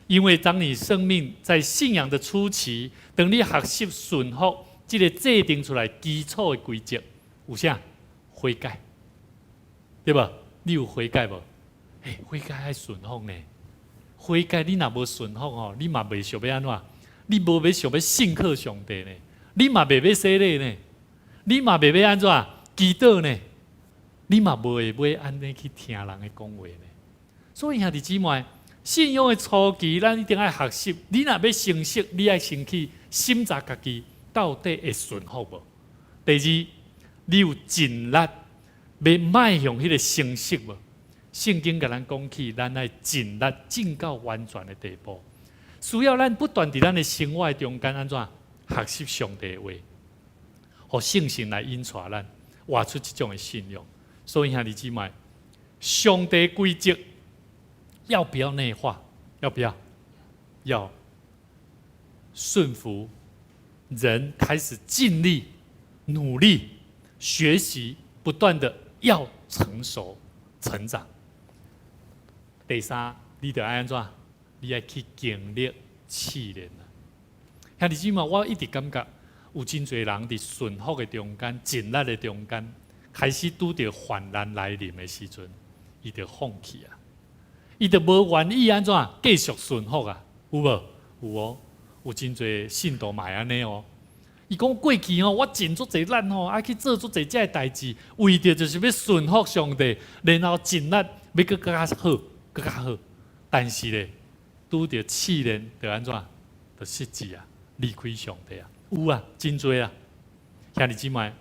因為當你生命在信仰的初期，當你學習順服這个制定出來基礎的規則，有啥？悔改，對無？你有悔改無？悔改愛順服呢。悔改你若無順服吼，你嘛袂想欲按怎？你無欲想欲信靠上帝呢？你嘛袂欲洗禮呢？你嘛袂欲按怎祈禱呢？你嘛無會欲按呢去聽人的講話呢？所以兄弟姊妹，信仰的初期，咱一定愛學習。你若欲成熟，你愛先去審查家己到底會順服無？第二，你有盡力欲邁向彼个成熟無？聖經共咱講起，咱愛盡力進到完全的地步，需要咱不斷佇咱的生活中間按怎學習上帝的話，予聖神來引帶咱，活出這種的信仰。所以兄弟姊妹，上帝規則要不要內化？要不要？要順服。人開始盡力努力學習，不斷的要成熟成長。第三，你著愛按怎？你愛去經歷試煉啊！兄弟姊妹，我一直感覺有真濟人佇順服的中間、盡力的中間，開始拄著患難來臨的時陣，伊就放棄啊！伊就無願意按怎繼續順服啊？有無？有哦，有真濟信徒嘛會按呢哦。伊講過去吼，我盡足濟力吼，愛去做足濟這个代誌，為著就是欲順服上帝，然後盡力欲閣較好，閣較好。但是咧，拄著試煉，就按怎？就失志啊，離開上帝啊。有啊，真濟啊。兄弟姊妹，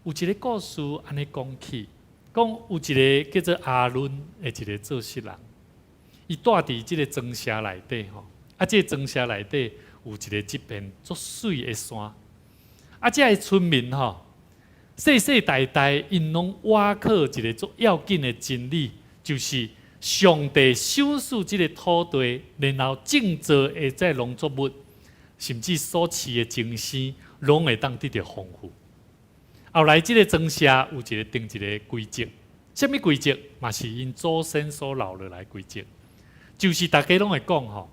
有一個故事按呢講起，講有一個叫做阿倫的一個做穡人，伊蹛佇這個莊舍內底吼，啊，這個莊舍內底有一個這片足媠的山，啊，這个村民吼，世世代代𪜶攏倚靠一個足要緊的真理，就是上帝賞賜這個土地，然後種植的這個農作物，甚至所飼的精牲，攏會當得著豐富。後來這個莊舍有一個定一個規則，啥物規則？嘛是𪜶祖先所留落來規則，就是大家攏會講吼，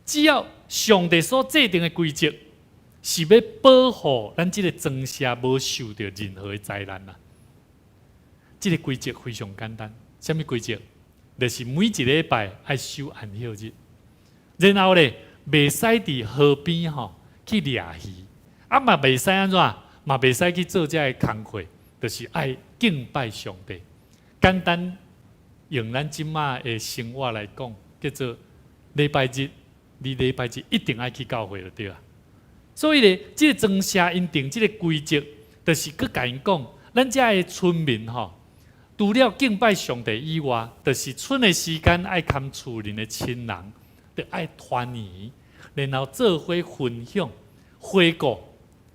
只要上帝所制定的規則是欲保護咱這個莊舍無受著任何的災難啊。這個規則非常簡單，啥物規則？就是每一禮拜愛守安息日，然後咧袂使佇河邊吼去掠魚，啊嘛袂使按怎？嘛袂使去做這个工課，就是愛敬拜上帝。簡單用咱這馬的生活來講，叫做禮拜日，你禮拜日一定愛去教會就對啊。所以咧，這个莊舍𪜶定這个規則，就是閣共𪜶講，咱遮的村民吼，除了敬拜上帝以外，就是賰的時間愛崁厝裡的親人，就愛團圓，然後做伙分享、回顧、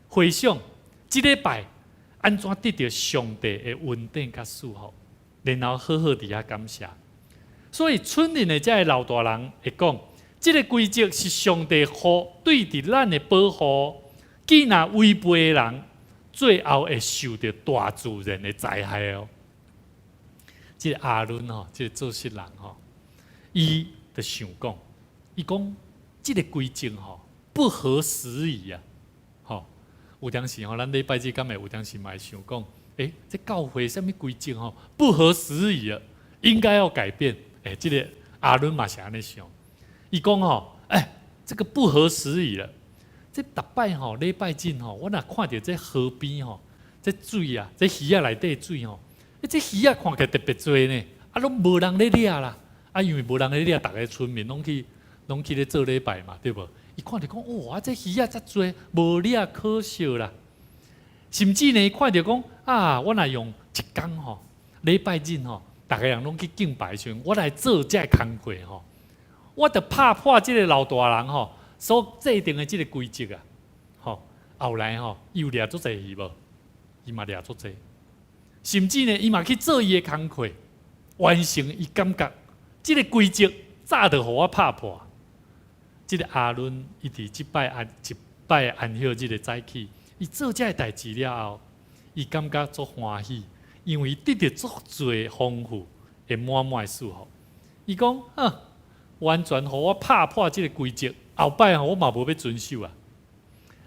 回想，這禮拜按怎得著上帝的恩典佮祝福，然後好好佇遐感謝。所以村裡的這个老大人會講，這個規則是上帝予對佇咱的保護，既若違背的人，最後會受著大自然的災害哦。這個阿倫吼，這個做穡人吼，伊就想講，伊講這個規則吼不合時宜啊，吼，有當時吼，咱禮拜日敢會有當時嘛會想講，欸，這教會啥物規則吼不合時宜啊，應該要改變。欸，這個阿倫嘛是按呢想，伊講吼，欸，這個不合時宜了。這逐擺吼禮拜日吼，我若看著這河邊吼，這水啊，這魚仔內底水吼，欸，這魚仔看起來特別濟呢，啊，攏無人咧掠啦，啊，因為無人咧掠，逐个村民攏去咧做禮拜嘛，對無？伊看著講，哇，這魚仔遮濟，無掠可惜啦。甚至呢，看著講，啊，我若用一工吼，禮拜日吼，逐个人攏去敬拜時陣，我來做這个工課吼，我著拍破這个老大人吼所制定的這个規則啊，吼，後來吼，伊有掠足濟魚無？伊嘛掠足濟，甚至呢，伊嘛去做伊的工課，完成伊感覺這个規則早就予我拍破。這个阿倫伊佇這擺安一擺安息日的早起，伊做這个代誌了後，伊感覺足歡喜，因為伊得著足濟豐富的滿滿的祝福。伊講，哼，完全予我拍破這个規則，後擺吼我嘛無欲遵守啊。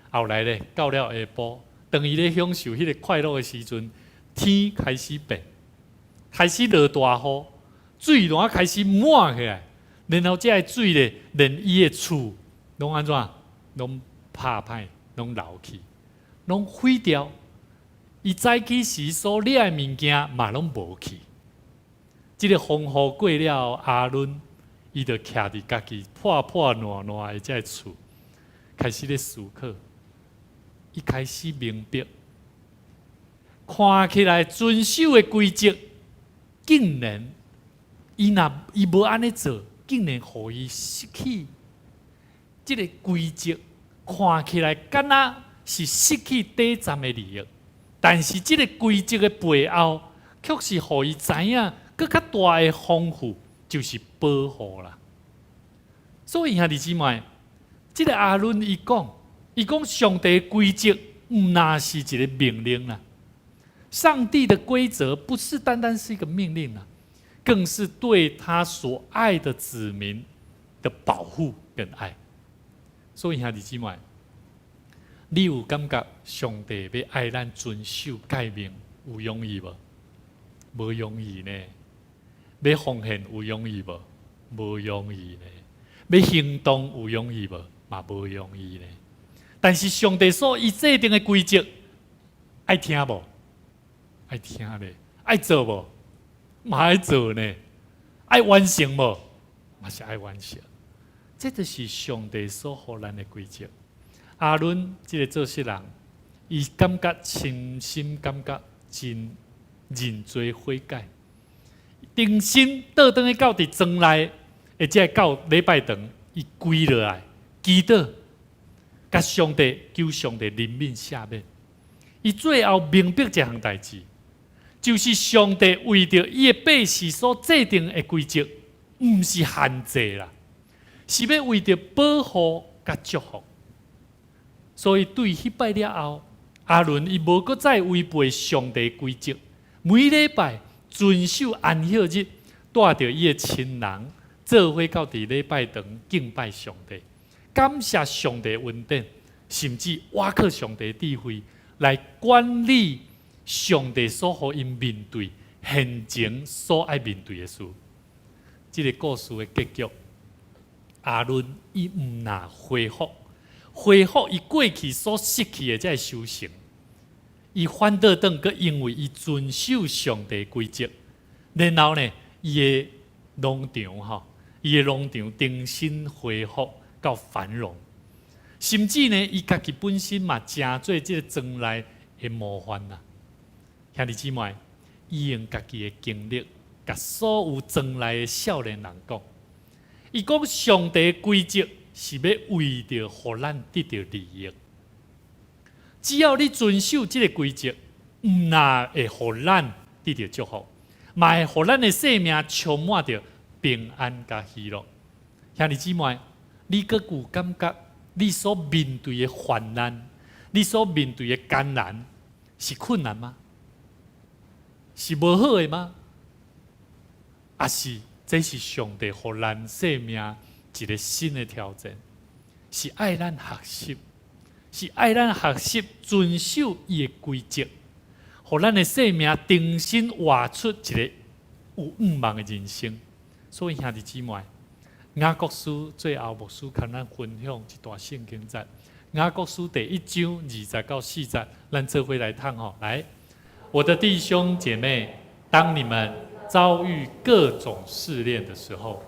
後來咧，到了下晡，當伊咧享受彼个快樂的時陣，天開始變，開始落大雨，水湳開始滿起來，然後這个水咧，連伊的厝攏按怎，攏拍歹，攏流去，攏毀掉。伊早起時所掠的物件嘛攏無去。這个風雨過了後，阿倫伊就徛佇家己破破爛爛的這个厝，開始咧思考。伊開始明白，看起來遵守的規則，竟然伊若伊無按呢做，竟然予伊失去這个規則。看起來敢若是失去短暫的利益，但是這个規則的背後，卻是予伊知影閣較大的豐富，就是保護啦。所以兄弟姊妹，這个阿倫伊講，伊講上帝規則毋若是一個命令啦。上帝的規則不是單單是一個命令啦，更是對他所愛的子民的保護跟愛。所以兄弟姊妹，你有感覺上帝欲愛咱遵守誡命有容易無？無容易呢。欲奉獻有容易無？無容易呢。欲行動有容易無？嘛無容易呢。但是上帝所伊制定的規則，愛聽無？愛聽咧。愛做無？嘛愛做呢。愛完成無？嘛是愛完成。這就是上帝所予咱的規則。亞倫這个做穡人，伊感覺深深感覺真認罪悔改，重新倒轉去到佇莊內，或者到禮拜堂，伊跪落來祈禱，共上帝求上帝憐憫赦免。伊最後明白一項代誌，就是上帝為著伊的百姓所制定的規則，毋是限制啦，是欲為著保護佮祝福。所以對彼擺了後，亞倫伊無閣再違背上帝規則，每禮拜遵守安息日，帶著伊的親人做伙到佇禮拜堂敬拜上帝，感謝上帝恩典，甚至倚靠上帝智慧來管理上帝所予𪜶面對現前所愛面對的事。這个故事的結局，亞倫伊毋但恢復。恢復伊過去所失去的這个收成，伊反倒轉閣因為伊遵守上帝規則，然後呢，伊的農場吼，伊的農場重新恢復到繁榮，甚至呢，伊家己本身嘛成做這个莊內的模範啦。兄弟姊妹，伊用家己的經歷，共所有莊內的少年人講，伊講上帝規則是欲為著予咱得著利益，只要你遵守這个規則，毋但會予咱得著祝福，嘛會予咱的生命充滿著平安佮喜樂。兄弟姊妹，你閣有感覺你所面對的患難，你所面對的艱難是困難嗎？是無好的嗎？抑是這是上帝予咱生命一个新的挑戰，是愛咱學習，是愛咱學習遵守伊的規則，予咱的生命重新活出一个有向望的人生。所以兄弟姊妹，雅各書最後牧師共咱分享一段聖經節，雅各書第一章二節到四節，咱做伙來讀吼。來，我的弟兄姐妹，當你們遭遇各種試煉的時候，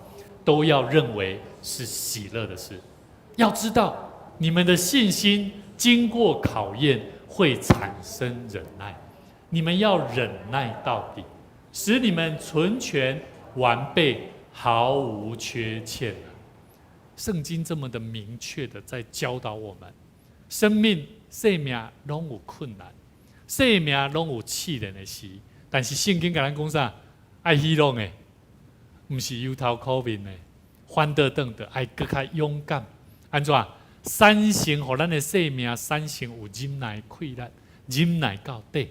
都要認為是喜樂的事。要知道，你們的信心經過考驗，會產生忍耐。你們要忍耐到底，使你們純全完備，毫無缺欠。聖經這麼的明確的在教導我們，生命生命攏有困難，生命攏有試煉的時，但是聖經共咱講啥？愛喜樂的，毋是憂頭苦面的，反倒轉著愛閣較勇敢。按怎？產生予咱的生命產生有忍耐的氣力，忍耐到底，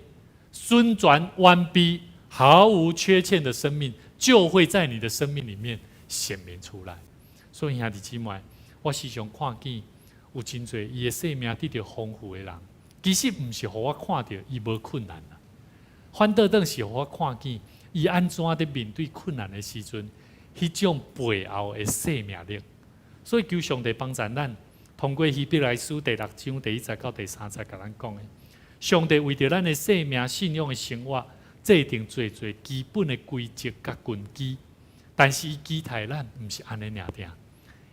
純全完備、毫無缺欠的生命，就會在你的生命裡面顯明出來。所以兄弟姊妹，我時常看見有真濟伊的生命得著豐富的人，其實毋是予我看著伊無困難啦，反倒轉是予我看見伊按怎佇面對困難的時陣，彼種背後的生命力。所以求上帝幫助咱，通過希伯來書第六章第一節到第三節，共咱講的，上帝為著咱的生命信仰的生活，制定濟濟基本的規則佮根基，但是伊期待咱毋是按呢爾定，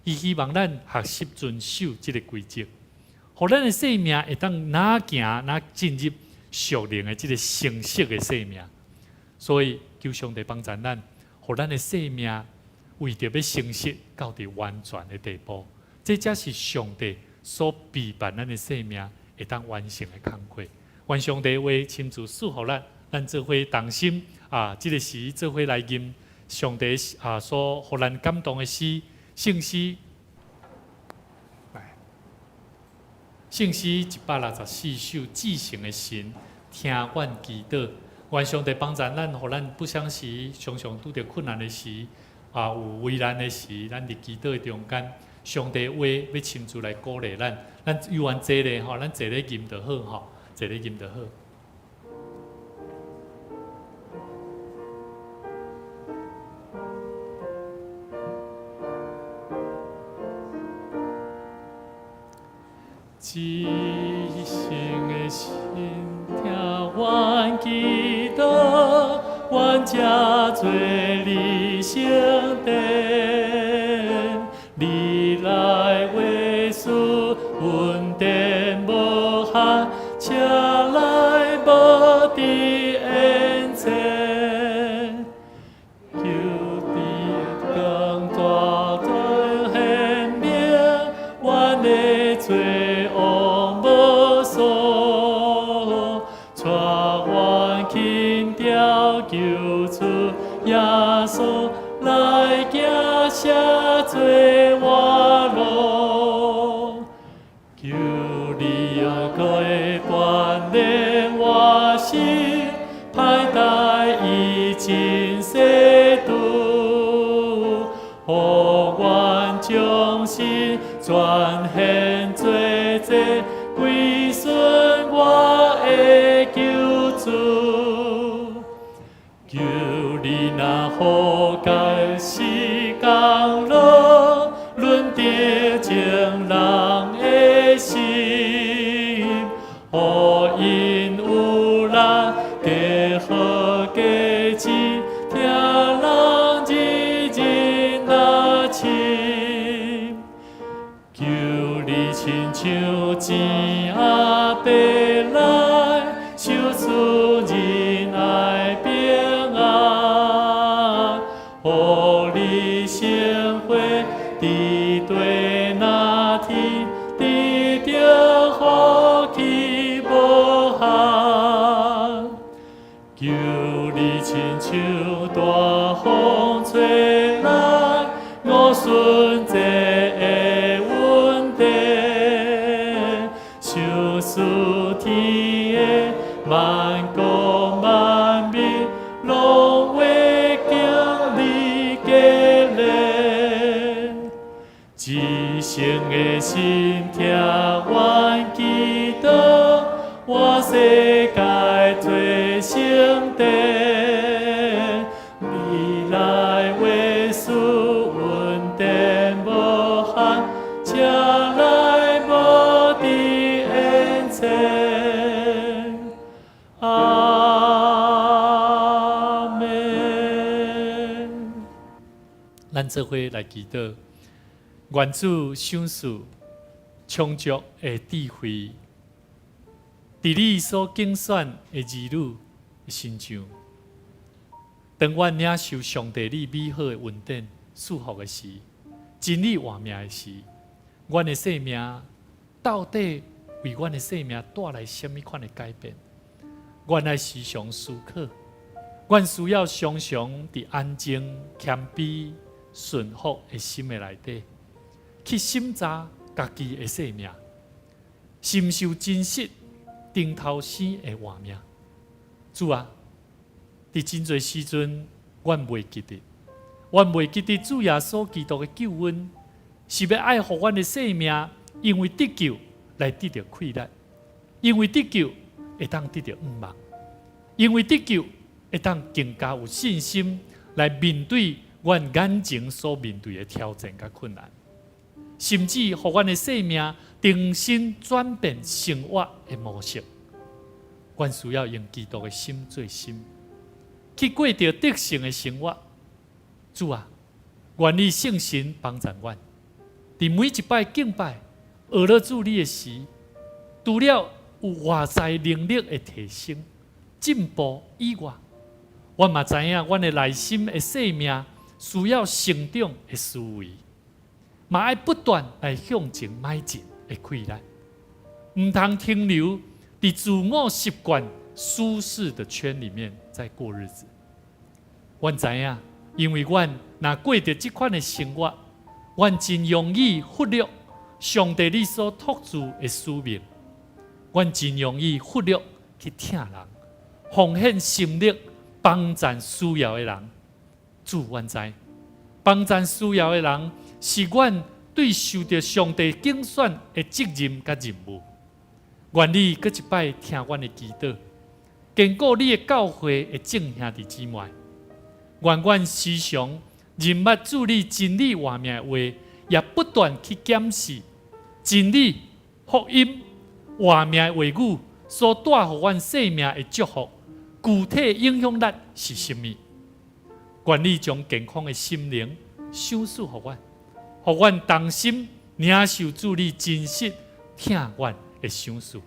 伊希望咱學習遵守這个規則，予咱的生命會當若行若進入屬靈的這个成熟的生命。所以求上帝幫助咱，予咱的生命為著欲成熟到佇完全的地步，這才是上帝所備辦咱的生命會當完成的工課。願上帝話親自賜予咱，咱做伙同心啊！這个時做伙來吟上帝啊所予咱感動的詩，聖詩，來，聖詩164首，至聖的神，聽阮祈禱。願上帝幫助咱，予咱不相時常常拄著困難的時，啊有為難的時，咱佇祈禱的中間，上帝話欲親自來鼓勵咱，咱有緣坐咧吼，咱坐咧吟就好吼，坐咧吟就好。至聖的神，聽阮祈禱，阮這做你聖殿，你來話事，恩典無限，請來無佇眼前，求你的光大大顯明，阮的罪惡無數，帶阮輕掉救主耶穌來行赦罪活路，求你啊，閣會鍛鍊我心，歹代已經洗除，予阮將心全獻做祭，歸順我的救主。求你若予改時降落，論得情人的心，予𪜶有力加好加志，疼人日日若親。求你親像錢仔白來，賞賜仁愛平安，予你生活佇地若天，得著福氣無限。求你親像大風吹來，五旬節的恩典，賞賜天的萬國萬民，攏會經歷過咧。至聖的神聽阮祈禱，活世界做聖殿，你來話事恩典無限，請來無佇眼前。阿們。咱做伙來祈禱，願主賞賜充足的智慧，佇你所揀選的兒女身上。當阮領受上帝你美好的恩典賜福的時，真理活命的時，阮的生命到底為阮的生命帶來啥物款的改變？阮愛時常思考，阮需要常常佇安靜、謙卑、順服的心的內底，去審查家己的生命，是毋是有真實頂頭生的活命？主啊，佇真濟時陣，阮袂記得，阮袂記得主耶穌基督的救恩，是欲愛予阮的生命，因為得救來得著氣力，因為得救會當得著向望，因為得救會當更加有信心來面對阮眼前所面對的挑戰佮困難，甚至予阮的生命重新轉變生活的模式。阮需要用基督的心做心，去過著得勝的生活。主啊，願你聖神幫助阮，佇每一擺敬拜、學了主你的時，除了有外在能力的提升、進步以外，阮嘛知影，阮的內心的生命需要成長的思維，嘛愛不斷來向前邁進的氣力，毋通停留佇自我習慣舒適的圈裡面在過日子。阮知影，因為阮若過著這款的生活，阮真容易忽略上帝你所託付的使命，阮真容易忽略去疼人，奉獻心力幫贊需要的人。主，阮知，幫贊需要的人是阮對受著上帝揀選的責任佮任務。願你閣一擺聽阮的祈禱，堅固你的教會的眾兄弟姊妹。願阮時常認捌主你真理活命的話，也不斷去檢視真理、福音、活命的話語所帶予阮生命的祝福，具體影響力是啥物？願你將健康的心靈賞賜予阮，予阮同心領受主你真實疼阮的賞賜。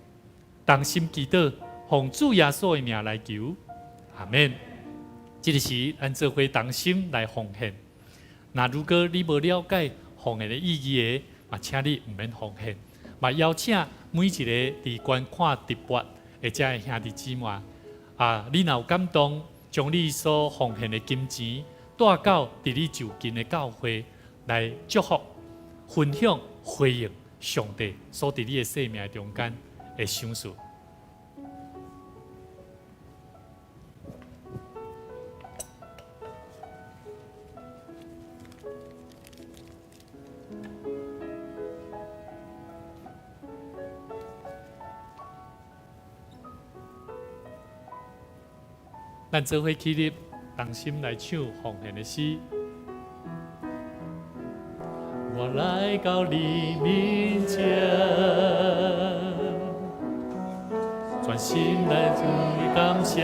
同心祈禱，奉主耶穌的名來求，阿們。這個時，咱做伙同心來奉獻。若如果你無了解奉獻的意義的，嘛請你毋免奉獻。嘛邀請每一個佇觀看直播的遮的兄弟姊妹，啊，你若有感動，將你所奉獻的金錢帶到佇你就近的教會來祝福、分享、回應上帝所佇你的生命中間的賞賜。咱做伙起立，同心來唱奉獻的詩。我來到你面前，專心來向你感謝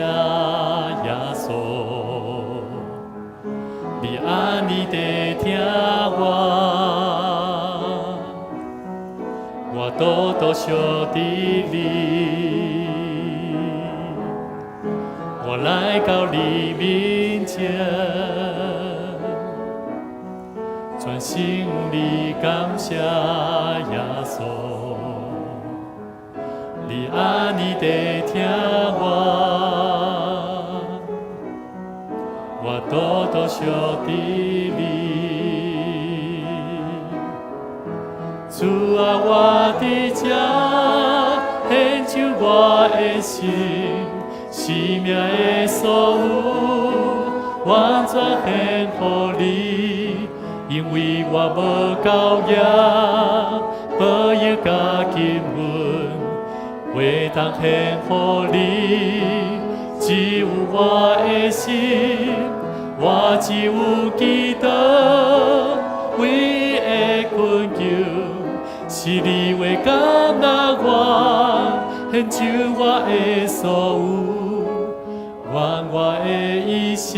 耶穌，你按呢地聽我，我多多相佇你。我來到你面前，專心地感謝耶穌，你按呢地聽我，我多多相佇你。主啊，我佇這獻上我的心。生命的所有，完全獻予你，因為我無夠額，寶玉佮金銀，會當獻予你，只有我的心，我只有祈禱，唯一的懇求，是你會接納我，獻上我的所有。願我的一生，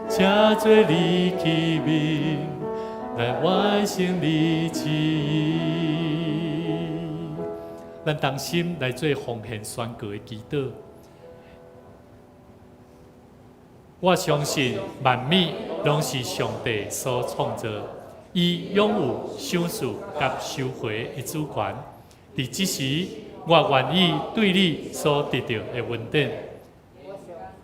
成做你器皿，來完成你旨意。咱同心來做奉獻宣告的祈禱。我相信萬物攏是上帝所創造，伊擁有賞賜佮收回的主權。佇這時，我願意對你所得著的恩典，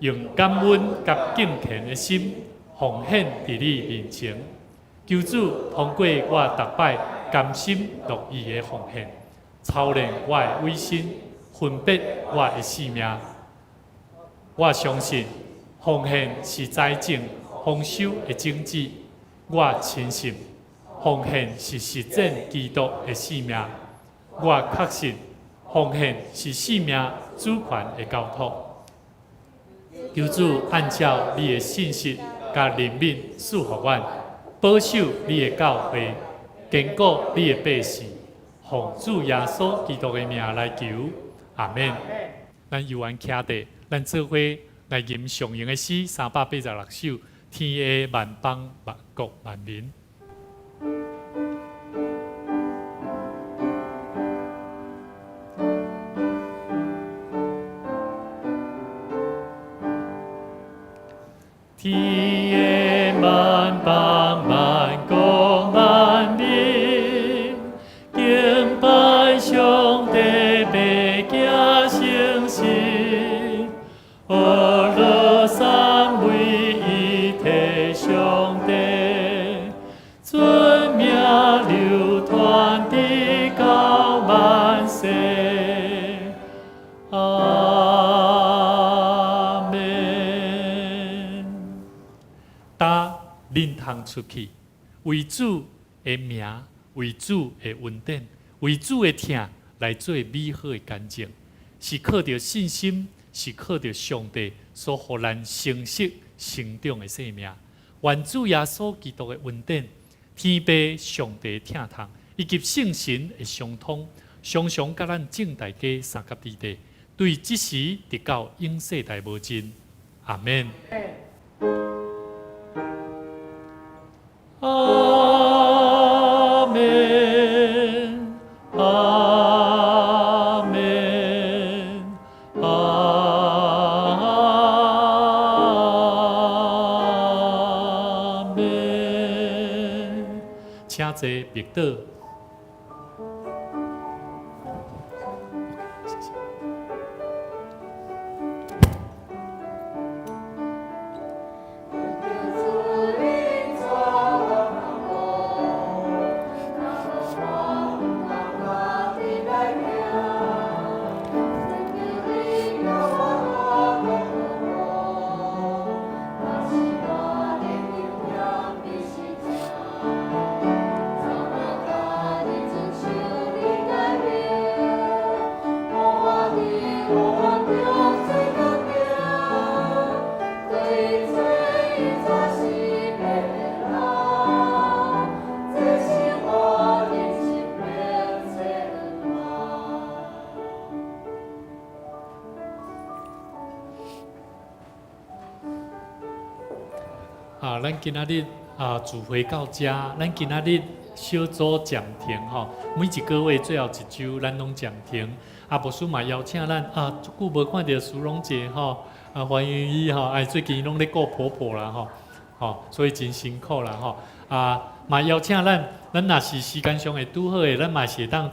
用感恩佮敬虔的心奉獻佇你面前。求主通過我逐擺甘心樂意的奉獻，操練我的委身，分別我的性命。我相信奉獻是財政豐收的種子。我深信奉獻是實踐基督的使命。我確信奉獻是生命主權的交託。求主按照你的信實佮憐憫賜予阮，保守你的教會，堅固你的百姓。奉主耶穌基督的名來求，阿們。咱猶原徛佇，咱做伙來吟上榮的詩386首，天下萬邦萬國萬民。天下萬邦萬國萬民，敬拜上帝，白行誠實，呵樂三位一體上帝，尊名流傳直到萬世。阿恁通出去，為主的名，為主的恩典，為主的疼來做美好的見證，是靠著信心，是靠著上帝所予咱成熟成長的生命。願主耶穌基督的恩典、天父上帝的疼痛，以及聖神的相通，常常佮咱眾大家相佮佇咧，對這時直到永世代無盡。阿們。阿們，阿們，阿們。請坐，默禱。啊，咱今仔日啊聚會到遮，咱今仔日小組暫停吼，每一個月最後一週咱攏暫停。啊，牧師嘛邀請咱啊，足久無看著蘇榮姐吼，啊歡迎伊吼，哎最近攏咧顧婆婆啦吼，吼所以真辛苦啦吼。啊，嘛邀請咱，咱若是時間上會拄好的，咱嘛是會當。